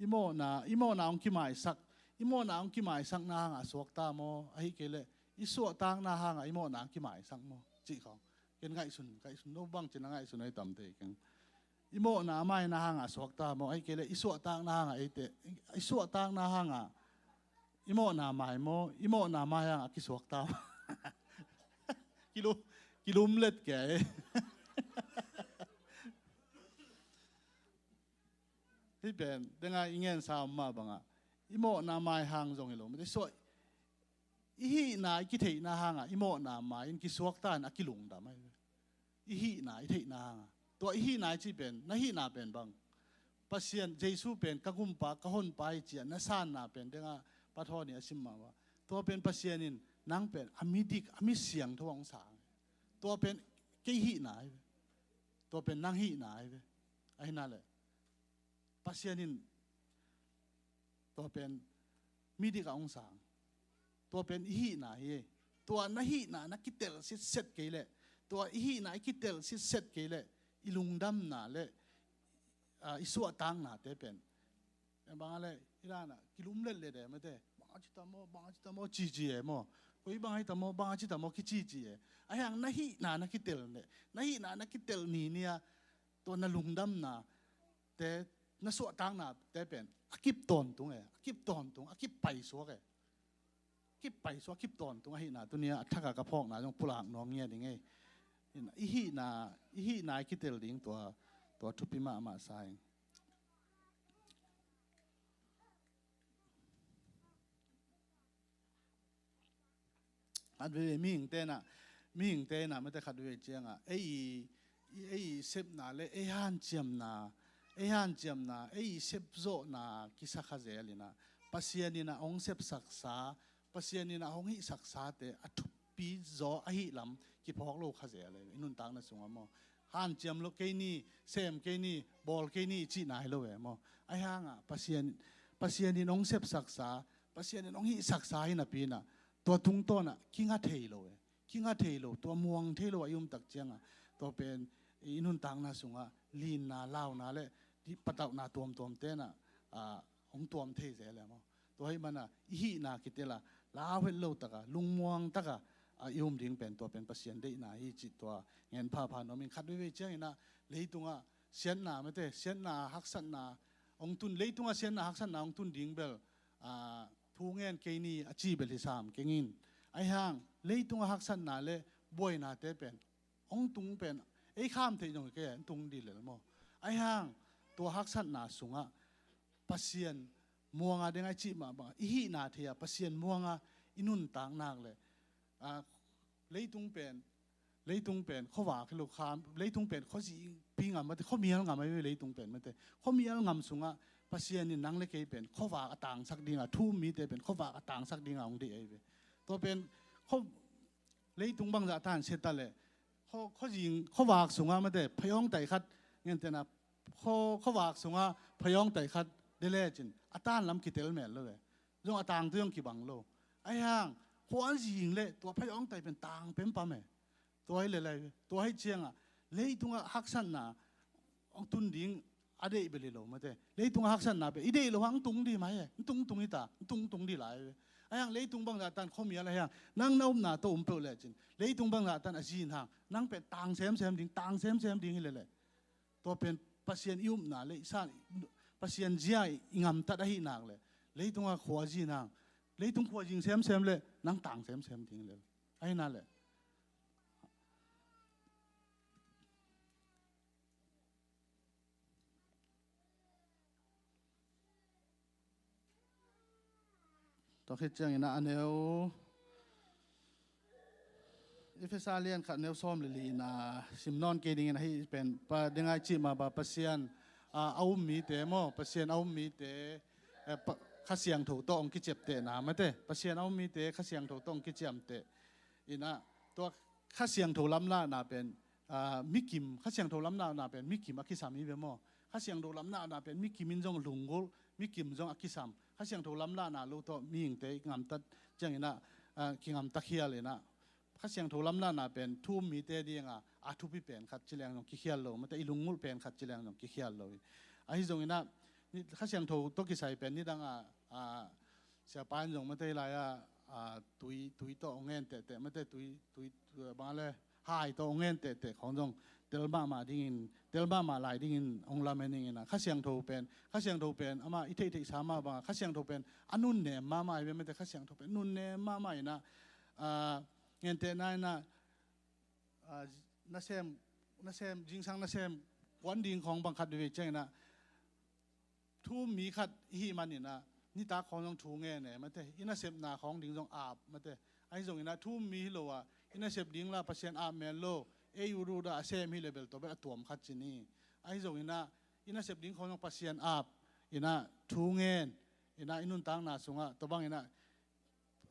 I mawhna, i mawhna hong kimaisak, i mawhna hong kimaisakna hangah a suakta maw, ahih kei leh i suahtakna hangah i mawhna hong kimaisak maw cih khawng ken ngaihsun, ngaihsun, no bang cin a ngaihsun ahi tam thei keng. I mawhna a maina hangah a suakta maw, ahih kei leh i suahtakna hangah eite, i suahtakna hangah i mawhna mai maw, i mawhna mai hangah a kisuakta maw? Kilum, kilumlet kei. Hih pen dengah i ngensa om mah bangah i mawhna mai hang zong hi lo mate, suah i hihna i kitheihna hangah i mawhna mai in kisuakta in a kilungdam ahi ve. I hihna i theihna hangah, tua i hihna i cih pen, na hihna pen bang, Pasian, Jesu pen ka gumpa, ka honpa hi ci-a na sanna pen dengah Pa Thawn in a sim mah bang, tua pen Pasian in nang pen a midik, a mi siangtho hong sang. Tua pen kei hihna ahi ve. Tua pen nang hihna ahi ve. Ahi na leh Pasian in tua pen midik ah hong sang. Tua pen i hihna hi. Tua na hihna na kitel sitset kei leh, tua i hihna i kitel sitset kei leh, i lungdamna le, ah, i suahtaknate pen, en bang a leh i dan ah kilumlet le de mate, bang a ci ta maw, bang a ci ta maw, ci ci e maw. Koi bang a ci ta maw, bang a ci ta maw, kici ci e. Ahi hang na hihna na kitel ne, na hihna na kitel ni ni-a tua na lungdamna te, na suahtakna te pen a kip tawntung e, a kip tawntung, a kip paisuak e. Kip paisuak, kip tawntung ahihna tuni-a a thak a ka phawkna zong pulak nuam ngiat i ngei. I hihna, i hihna i kitel ding tua, tua thupi mahmah sa ing. Khat veve mihingte in ah, mihingte in ah mate khat veve ciangah ei i, ei i sepna le ei hanciamna, ei hanciamna, ei i sepzawhna kisa kha zel in ah, Pasian in ah hong sepsaksa, Pasian in ah hong hihsaksate a thupi zaw ahih lam kiphawk lo kha zel e, i nuntakna sungah maw. Hanciam lo kei ni, sem kei ni, bawl kei ni i cihna hi lo e maw. Ahi hangah Pasian, Pasian in hong sepsaksa, Pasian in hong hihsaksa hi napi in ah, tua tungtawn ah kinga thei lo e. Kinga thei lo, tua muang thei lo ah i um tak ciangah, tua pen i nuntakna sungah linna, launa le patauhna tuamtuamte in ah, ah, hong tuam thei zel e maw. Tua ahih manin ah i hihna kitel a, lau het lo tak a, lungmuang tak a, ah, i um ding pen tua pen Pasian deihna hi cih tua ngen phapha nuam ing. Khat veivei ciangin ah leitungah siatna mate, siatna haksatna hong tun, leitungah siatna haksatna hong tun ding bel, ah, thu ngen kei ni a ci bel hi sam keng in. Ahi hang leitungah haksatna le buainate pen hong tung pen ei kham theih zong hi kei a, hong tung dih lel maw. Ahi hang tua haksatna sungah Pasian muanga ding a i cih mah bang i hihna thei a Pasian muanga i nuntak nak le, ah, leitung pen, leitung pen khuavak hi lo, kham, leitung pen khuazingpi ngam mate, khuamial ngam ahi ve leitung pen mate. Khuamial ngam sungah Pasian in nang le kei pen khuavak a tangsak dinga, thu um mite pen khuavak a tangsak dinga hong deih ahi ve. Tua pen khua, leitung bangzah tan sia ta le, khua, khuazing, khuavak sungah mate, phayawng tai khat, ngentehna, khua, khuavak sungah phayawng tai khat de lecin a tan lam kitel mel lo ve. Zong a tangte zong kibang lo. Ahi hang khuazing le tua phayawng tai pen tang pempam e. Tua hi le lai ve. Tua hi ciangah leitungah haksatna hong tun ding a deih bel hi lo mate. Leitungah haksatna pen i deih lo hang tung dih mai e. Tung tung hi ta, tung tung dih lai ve. Ahi hang leitung bangzah tan khuamial ahi hang nang na upna tawh um peuh lecin, leitung bangzah tan a zin hang nang pen tang semsem ding, tang semsem ding hi lele. Tua pen Pasian i upna le i san, Pasian zia i ngamtat ahi nak le, leitung a khua zin hang, leitung khua zing semsem le nang tang semsem ding le. Ahi na le. Tua khit ciangin a neu, Efesa lian khat neu sawm le li na sim nawn kei dingin ahi pen, pa dingai cih mah bang Pasian, a, a um mite maw, Pasian a um mite, eh, pa, Kha Siangtho tawh hong kiciaptehna mate, Pasian a um mite Kha Siangtho tawh hong kiciamteh. Ina, tua Kha Siangtho lamlahna pen, aa, mikim, Kha Siangtho lamlahna pen mikim a kisam hi ve maw? Kha Siangtho lamlahna pen mikim in zong lunggulh, mikim zong a kisam. Kha Siangtho lamlahna lo tawh mihingte i ngamtat ciangin ah, aa, kingamta khial in ah. Kha Siangtho lamlahna pen thu um mite dinga a thupi pen khat ci leng zong kikhial lo, mate i lunggulh pen khat ci leng zong kikhial lo hi. Ahi zongin ah, ni, Kha Siangtho tawh kisai pen nidang a, aa, siapa in zong mate lai a, aa, tui, tui tawh hong ngen tehteh, mate tui, tui, aa, bang le, hai tawh hong ngen tehteh khawng zong tel mahmah dingin, tel mahmah lai dingin hong lamen ing in ah. Kha Siangtho pen, Kha Siangtho pen amah i theihtheihsa mah bang a, Kha Siangtho pen a nunnem mahmah hi ve, mate Kha Siangtho pen nunnem mahmah in ah, aa, ngentehna in ah, aa, nasem, nasem, zingsang nasem kuan ding khawng bang khat veve ciangin ah, thu um mi khat i hih manin ah, nitak khawng zong thu ngen e, mate, i nasepna khawng ding zong ap, mate. Ahi zongin ah thu um mi hi lo a, i nasep ding la Pasian ap men lo, ei ut ut a a sem hi le bel tua bel a tuam khat ci ni. Ahi zongin ah i nasep ding khawng zong Pasian ap in ah thu ngen in ah i nuntakna sungah tua bangin ah,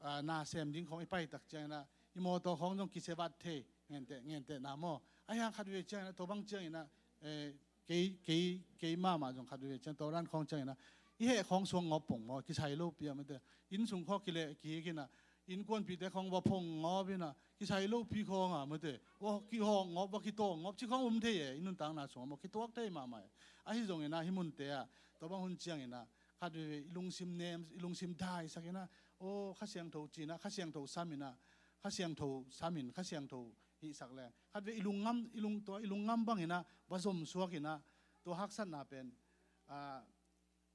aa, na sem ding khawng i paitak ciangin ah, i mawtaw khawng zong kisia vat thei, ngenteh, ngenteh na maw. Ahi hang khat veve ciangin ah, tua bang ciangin ah, eh, kei, kei, kei mahmah zong khat veve ciang, tua dan khawng ciangin ah, i heh khawng suang ngawp pong maw, kisai lopi a mate. Inn sung khawng kileh kik in ah, innkuanpihte khawng va phong ngawp in ah, kisai lopi khawng a mate. Va kihawk ngawp, va kitawng ngawp, ci khawng um thei e, i nuntakna sungah maw, kituak thei mahmah e. Ahi zongin ah, hih munte ah, tua bang hun ciangin ah, khat veve i lungsim nem, i lungsim daisak in ah, aw, Kha Siangtho ci in ah, Kha Siangtho sam in ah, Kha Siangtho sam in, Kha Siangtho hihsak leng. Khat veve i lungngam, i lung, tua i lungngam bangin ah va zomsuak in ah, tua haksatna pen, aa,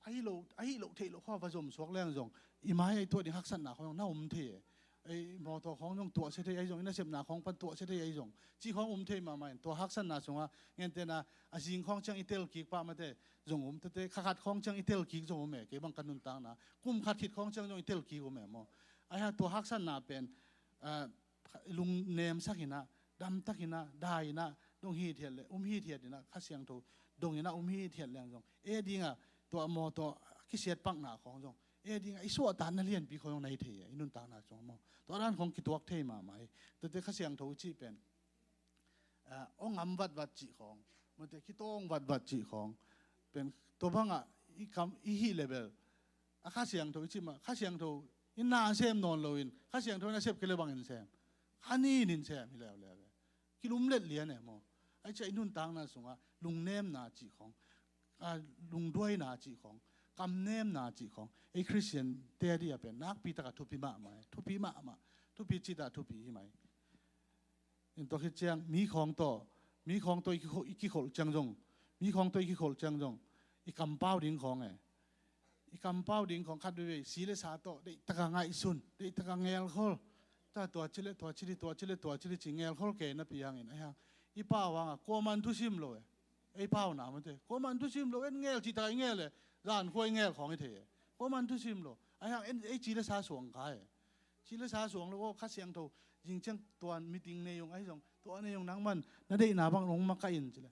ahi lo, ahi lo theih loh khawng va zomsuak leng zong, i mai a i tuah ding haksatna khawng zong na um thei e. Ei mawtaw khawng zong tuahsia thei ahi zong, i nasepna khawng pan tuahsia thei ahi zong, ci khawng um thei mahmah in, tua haksatna sungah ngentehna a zing khawng ciang i tel kik pah mate zong um, tete kha khat khawng ciang i tel kik zong um e, kei bang ka nuntakna. Kum khat khit khawng ciang zong i tel kik um e maw. Ahi hang tua haksatna pen, aa, lungnemsak in ah, damtak in ah, dai in ah, dong hithiat le, um hithiat in ah, Kha Siangtho dong in ah, um hithiat leng zong, e ding a, tua mawtaw kisiat pakna khawng zong, e ding a, i suahtakna lianpi khawng zong na hi thei e, i nuntakna sungah maw. Tua dan khawng kituak thei mahmah hi. Tuate Kha Siangtho i cih pen, aa, aw ngam vatvat cih khawng, mate kitawng vatvat cih khawng pen, tua bang a i kam, i hih le bel, a Kha Siangtho i cih mah, Kha Siangtho in na sem nawn lo in, Kha Siangtho in a sep kei le bangin sem, kha nin in sem hi leuleu e. Kilumlet lian e maw. Ahi ciah i nuntakna sungah lungnemna cih khawng, aa, lungduaina cih khawng, kamnemna cih khawng, ei Khristiante a dih a pen nakpi tak a thupi mahmah e, thupi mahmah, thupi cih tak a thupi hi mai. In tua khit ciang, mi khawng tawh, mi khawng tawh i kikholh, i kikholh ciang zong, mi khawng tawh i kikholh ciang zong, i kampau ding khawng e. I kampau ding khawng khat veve, si le sa tawh, deihtak a ngaihsun, deihtak a ngelkhol. Ta tua ci le, tua ci le, tua ci le, tua ci le ci ngelkhol kei napi hangin, ahi hang, i pau hang a, kuaman thusim lo e. Ei pauna mate, kuaman thusim lo, en ngel cih tak a i ngel e, zan khua i ngel khawng i thei e. Kuaman thusim lo. Ahi hang, en, ei ci le sa suang kha e. Ci le sa suang lo, aw, Kha Siangtho, zing ciang tua meeting nei ung, ahi zong, tua nei ung nangman, na deihna bang nong makaih in ci le.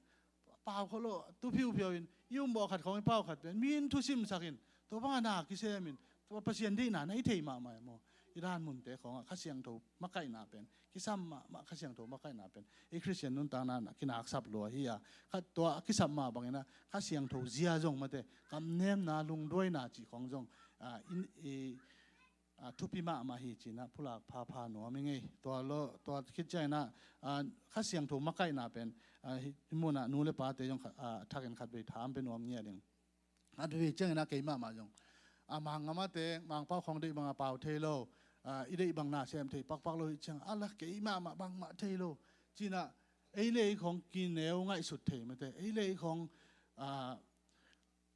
Pau khol lo, tu phiuphiau in, i um bawh khat khawng i pau khat pen, mi in thusimsak in, tua bang a na kisem in, tua Pasian deihna na hi thei mahmah e maw. I dan munte khawng ah, Kha Siangtho makaihna pen, kisam mahmah Kha Siangtho makaihna pen, i Khristian nuntakna ah kinaksap lua hi a, khat tua a kisap mah bangin ah, Kha Siangtho zia zong mate, kamnemna, lungduaina cih khawng zong, ah, in, i, ah, thupi mahmah hi ci-in ah pulak phapha nuam ing ei. Tua lo, tua khit ciangin ah, ah, Kha Siangtho makaihna pen, ah, hih mun ah nu le pate zong kha-, ah, thakin khatvei tha hong pia nuam ngiat ing. Khatvei ciangin ah kei mahmah zong, A, Mang a mate, Mang Pau khawng deih banga pau thei lo, a, i deih bang na sem thei pakpak lo hi ciang, a la kei mahmah bangmah thei lo. Cinah ei le ei khawng kineu ngaihsut thei mate, ei le ei khawng, a,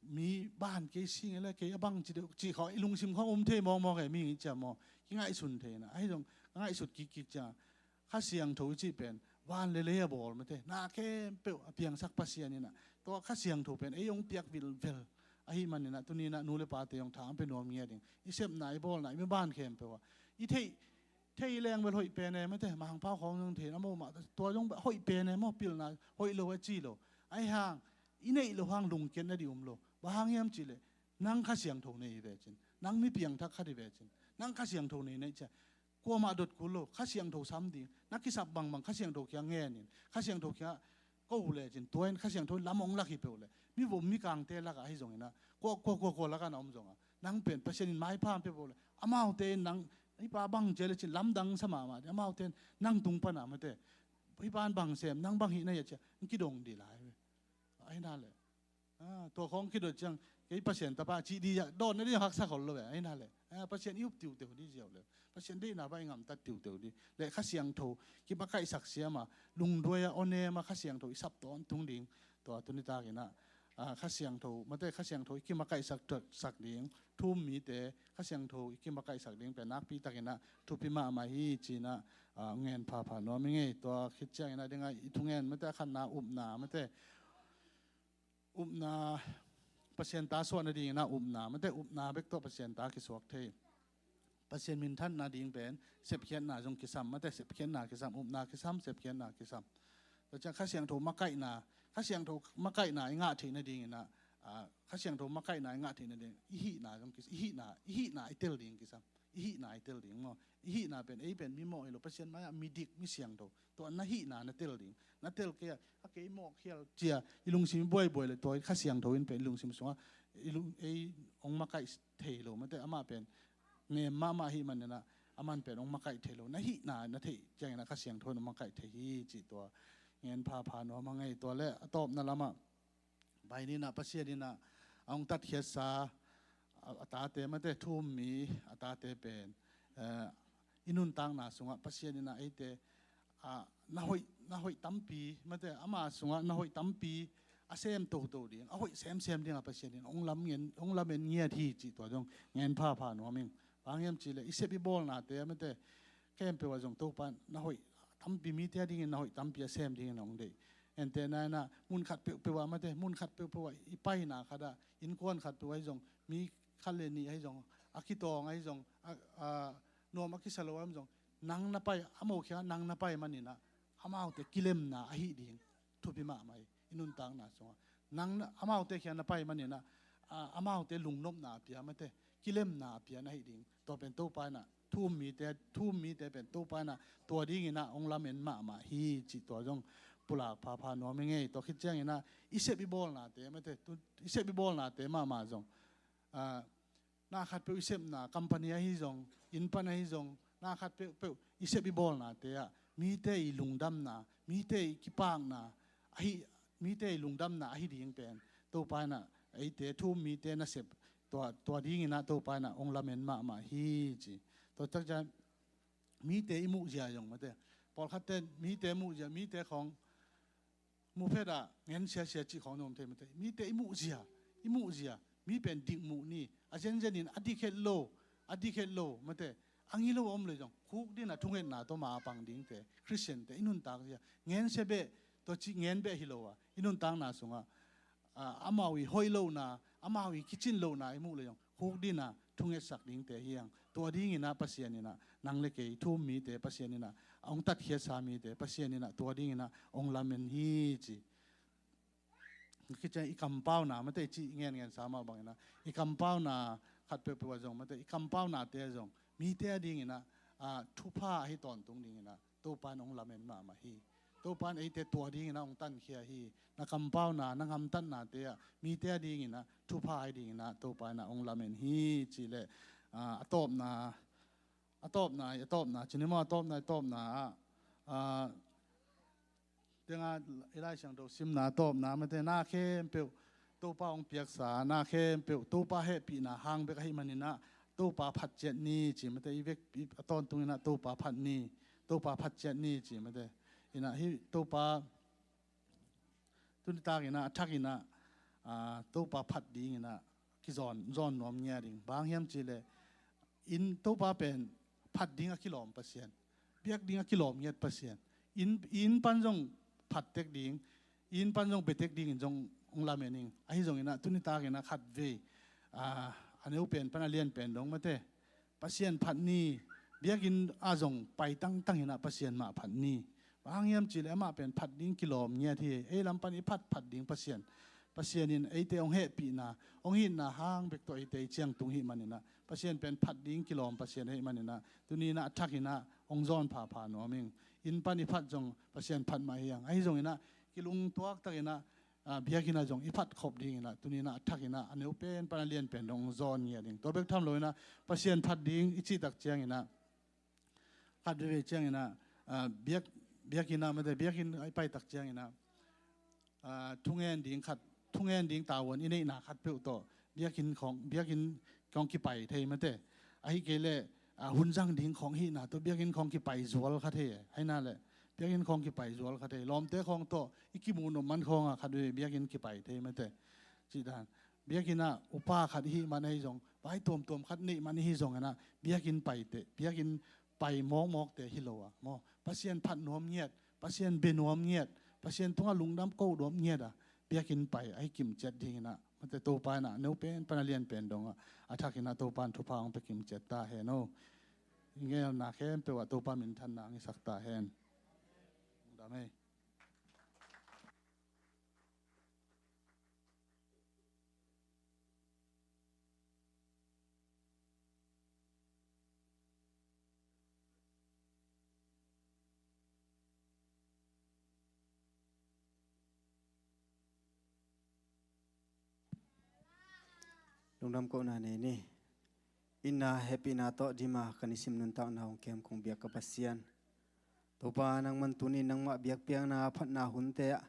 mi ban kei sing e le kei a bang ci deuh cih khawng i lungsim khawng um thei mawkmawk e, mihing i ciam maw, kingaihsun thei na. Ahi zong ka ngaihsut kikkik ciang Kha Siangtho i cih pen van le lei a bawl mate, na khempeuh a piangsak Pasian inah, tua Kha Siangtho pen ei hong piak vilvel ahih maninah tuninah nu le pate hong thang pe nuam ngia ding. I sepna, i bawlna, i maban khempeuh ah i theih, thei leng bel hoih pen e mate, Mang Pau khawng zong thei na maw mah, tua zong hoih pen e maw, pilna hoih lo a ci lo. Ahi hang i neih loh hang lungkiat na dih um lo. Bang hang hiam cihleh nang Kha Siangtho nei hi ve cin, nang mi piangthak khat hi ve cin, nang Kha Siangtho nei neih cia kuamah dot kul lo. Kha Siangtho sam ding, na kisap bangbang Kha Siangtho kiang ngenin, Kha Siangtho kiang ko uh lecin, tua in Kha Siangtho in lam hong lak hi peuh le, mi vom mi kangte lakah ahi zonginah, kua kua kua kua lakah na om zonga, nang pen Pasian in maipha hong pia peuh le, amaute in nang, hih pa bang cia lecin lamdang sa mahmah ding, amaute in nang tung pana mate, hih pa in bang sem, nang bang hih na hia cia, hong kidong dih lai ve. Ahi na le, a, tua khawng kidot ciang kei Pasian tapa cih dih zia dawn na dih haksa khol lo ve. Ahi na le, a, Pasian i up tiuteu dih ziau le, Pasian deihna bang i ngamtat tiuteu dih le, Kha Siangtho kimakaihsak siama, lungduai a awnem a Kha Siangtho i sap tawntung ding. Tua tuni takinah, a, Kha Siangtho mate, Kha Siangtho i kimakaihsak sak ding, thu-um mite Kha Siangtho i kimakaihsak ding pen nakpi takinah thupi mahmah hi cinah, a, ngen phapha nuam i ngei. Tua khit cianginah dinga i thungen mate, a khatna upna mate, upna, Pasian ta suah nadingin a upna mate, upna bek tawh Pasian ta kisuak thei. Pasian minthan nading pen sepkhiatna zong kisam mate, sepkhiatna kisam, upna kisam, sepkhiatna kisam. Tua ciang Kha Siangtho makaihna, Kha Siangtho makaihna i ngah theih nadingin a, a, Kha Siangtho makaihna i ngah theih nading i hihna zong kis-, i hihna, i hihna i tel ding kisam. I hihna i tel ding maw? I hihna pen, ei pen mi mawh hi lo, Pasian mai-ah mi dik, mi siangtho. Tua na hihna na tel ding. Na tel kei a, a kei mawh khial cia i lungsim i buaibuai le, tua Kha Siangtho in pen i lungsim sungah i lung, ei hong makaih thei lo mate, amah pen nem mahmah ahih maninah aman pen hong makaih thei lo. Na hihna na theih cianginah Kha Siangtho in hong makaih thei hi cih tua ngen phapha nuam a ngei. Tua le a tawpna lamah Bai ninah Pasian inah a hong tatkhiatsa a, a tate mate, thu-um mi a tate pen, eh, i nuntakna sungah Pasian inah eite, ah, na hoih, na hoih tampi mate, ama sungah na hoih tampi a sem toto ding, a hoih semsem dingah Pasian in hong lam ngen, hong lamen ngiat hi cih tua zong ngen phapha nuam ing. Bang hiam cihleh i sep i bawlnate mate, khempeuh ah zong Topa in na hoih tampi, mite a dingin na hoih tampi a sem dingin hong deih. Ente nainah mun khat peuhpeuh ah mate, mun khat peuhpeuh ah i paina khatah, innkuan khat peuh ah zong mi khat le nih ahi zong, a kitawng ahi zong, a, a, nuam a kisa lo ahi zong, nang na pai, a mawh khiangah nang na pai maninah amaute kilemna ahi ding thupi mahmah hi. I nuntakna sungah nang na, amaute khiang na pai maninah, a, amaute lungnopna a pia mate, kilemna a pia na hi ding. Tua pen Topa inah thu-um mite, thu-um mite pen Topa inah tua dinginah hong lamen mahmah hi cih tua zong pulak phapha nuam i ngei. Tua khit cianginah i sep i bawlnate mate, tu, i sep i bawlnate mahmah zong, a, na khat peuh i sepna, company ahi zong, inn pan ahi zong, na khat peuhpeuh i sep i bawlnate ah mite i lungdamna, mite i kipakna ahi, mite i lungdamna ahi ding pen Topa inah eite thu-um mite nasep tua, tua dinginah Topa inah hong lamen mahmah hi ci. Tua takciang mite i muhzia zong mate, pawlkhatte mite muhzia, mite khawng muh phet ah ngen siasia cih khawng na om thei mate. Mite i muhzia, i muhzia, mi pen dik muh ni, a zenzenin a dik het lo, a dik het lo mate, a ngilo a om le zong khukdin a thungetna tawh ma a pang dingte, Khristiante i nuntak zia ngen sia beh, tua cih ngen beh hi lo a, i nuntakna sungah, a, amau i hoih lohna, amau i kicin lohna i muh le zong khukdin a thungetsak dingte hi hang. Tua dinginah Pasian inah nang le kei thu-um mite Pasian inah a hong tatkhiatsa mite Pasian inah tua dinginah hong lamen hi ci. Khit ciang i kampauna mate, i cih ngenngensa mah banginah i kampauna khat peuhpeuh ah zong mate, i kampaunate ah zong mite a dinginah, a, thupha ahi tawntung dinginah Topa in hong lamen mahmah hi. Topa in eite tua dinginah hong tankhia hi. Na kampauna, na ngamtatnate ah mite a dinginah thupha ahi dinginah Topa inah hong lamen hi cih leh, a, a tawpna, a tawpna, a tawpna cih ni maw, a tawpna, a tawpna ah, a, tenga i Lai Siangtho simna a tawpna mate, na khempeuh Topa hong piaksa na khempeuh Topa hehpihna hang bek ahih maninah Topa phat ciat ni ci mate, i vek i a tawntunginah Topa phat ni, Topa phat ciat ni ci mate. Inah hih Topa tunitakinah a thakinah, ah, Topa phat dinginah kizawn zawn nuam ngia ding. Bang hiam cihleh in Topa pen phat ding a kilawm Pasian, biak ding a kilawm ngiat Pasian, in, in pan zong phat tek ding, in pan zong betek dingin zong hong lamen ing. Ahi zonginah tunitakinah khat vei, ah, a neu pen pan a lian pen dong mate, Pasian phat ni, biakinn ah zong pai tangtanginah Pasian mah phat ni. Bang hang hiam cihleh amah pen phat ding kilawm ngiat hi. Ei lam pan i phat phat ding Pasian, Pasian in eite hong hehpihna, hong itna hang bek tawh eite i ciangtung hih maninah Pasian pen phat ding kilawm Pasian ahih maninah tuninah a thakinah hong zawn phapha nuam ing. In pan i phat zong Pasian phat mah hi ang. Ahi zonginah kilungtuaktakinah, ah, biakinnah zong i phat khop dinginah tuninah a thakinah a neu pen pan a lian pen dong zawn ngia ding. Tua bek tham loinah Pasian phat ding i cihtak cianginah khat veve cianginah, ah, biak, biakinnah mate, biakinn i paitak cianginah, ah, thungen ding khat, thungen ding tavuan i neihna khat peuh tawh biakinn khawng, biakinn khawng kipai thei mate. Ahi kei leh, ah, hun zang ding khawng hihna tawh biakinn khawng kipai zual kha thei e. Ahi na leh biakinn khawng kipai zual kha thei. Lawmte khawng tawh i kimu nop man khawngah khat veve biakinn kipai thei mate. Cih dan biakinnah upa khat i hih man ahi zong, vai tuamtuam khat neih man i hih zonginah biakinn paite, biakinn pai mawkmawkte hi lo a maw, Pasian phat nuam ngiat, Pasian bia nuam ngiat, Pasian tungah lungdam ko nuam ngiat a biakinn pai ahi kimciat dinginah mate, Topa inah a neu pen pan a lian pen dongah a thakinah Topa in thupha hong pia kimciat ta hen aw. I ngelna khempeuh ah Topa minthanna hong hisak ta hen. Lungdam ei. Lungdam kohna nei ni. Itna hehpihna tawh dima ka nisim nuntakna hong kem kong biak ka Pasian, Topa, nangman tuni nangmah biakpiakna phatna hunte ah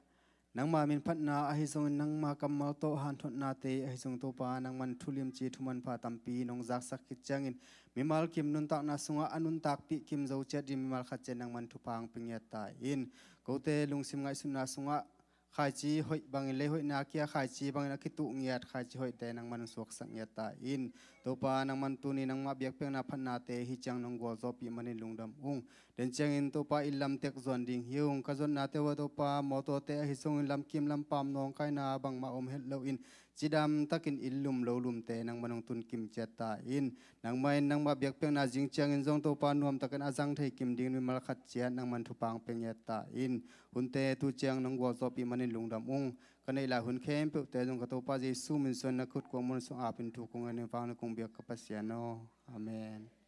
nangma min phatna ahi zongin nangma kammal tawh hanthotnate ahi zong Topa, nangman thulimci thumanpha tampi nong zaksak khit ciangin mimal kim nuntakna sungah a nuntakpih kim zo ciat ding mimal khat ciat nangman thupha hong pia ngiat ta in. Kote lungsim ngaihsutna sungah khaici hoih bangin, lei hoihna kia khaici bangin a kituh ngiat khaici hoihte nangman suaksak ngiat ta in. Topa, nangman tuni nangmah biakpiakna phatnate hi ciang nong gualzawhpih manin lungdam ung. Den ciangin Topa, inn lam tek zuan ding hi ung. Ka zuannate uh ah Topa, mawtawte ahi zongin lamkim lampam nawngkaina bangmah om het loin cidam takin inn lum lo lumte nangman hong tun kim ciat ta in. Nangmah in nangmah biakpiakna zing ciangin zong Topa, nuamtakin a zang thei kim dingin mimal khat ciat nangman thupha hong pia ngiat ta in. Hunte tu ciang nong gualzawhpih manin lungdam ung. Ka neih lai hun khempeuhte zong ka Topa Jesu min suan na khut kuang mun sung apin thu kong en in vang na kong biak ka Pasian aw. Amen.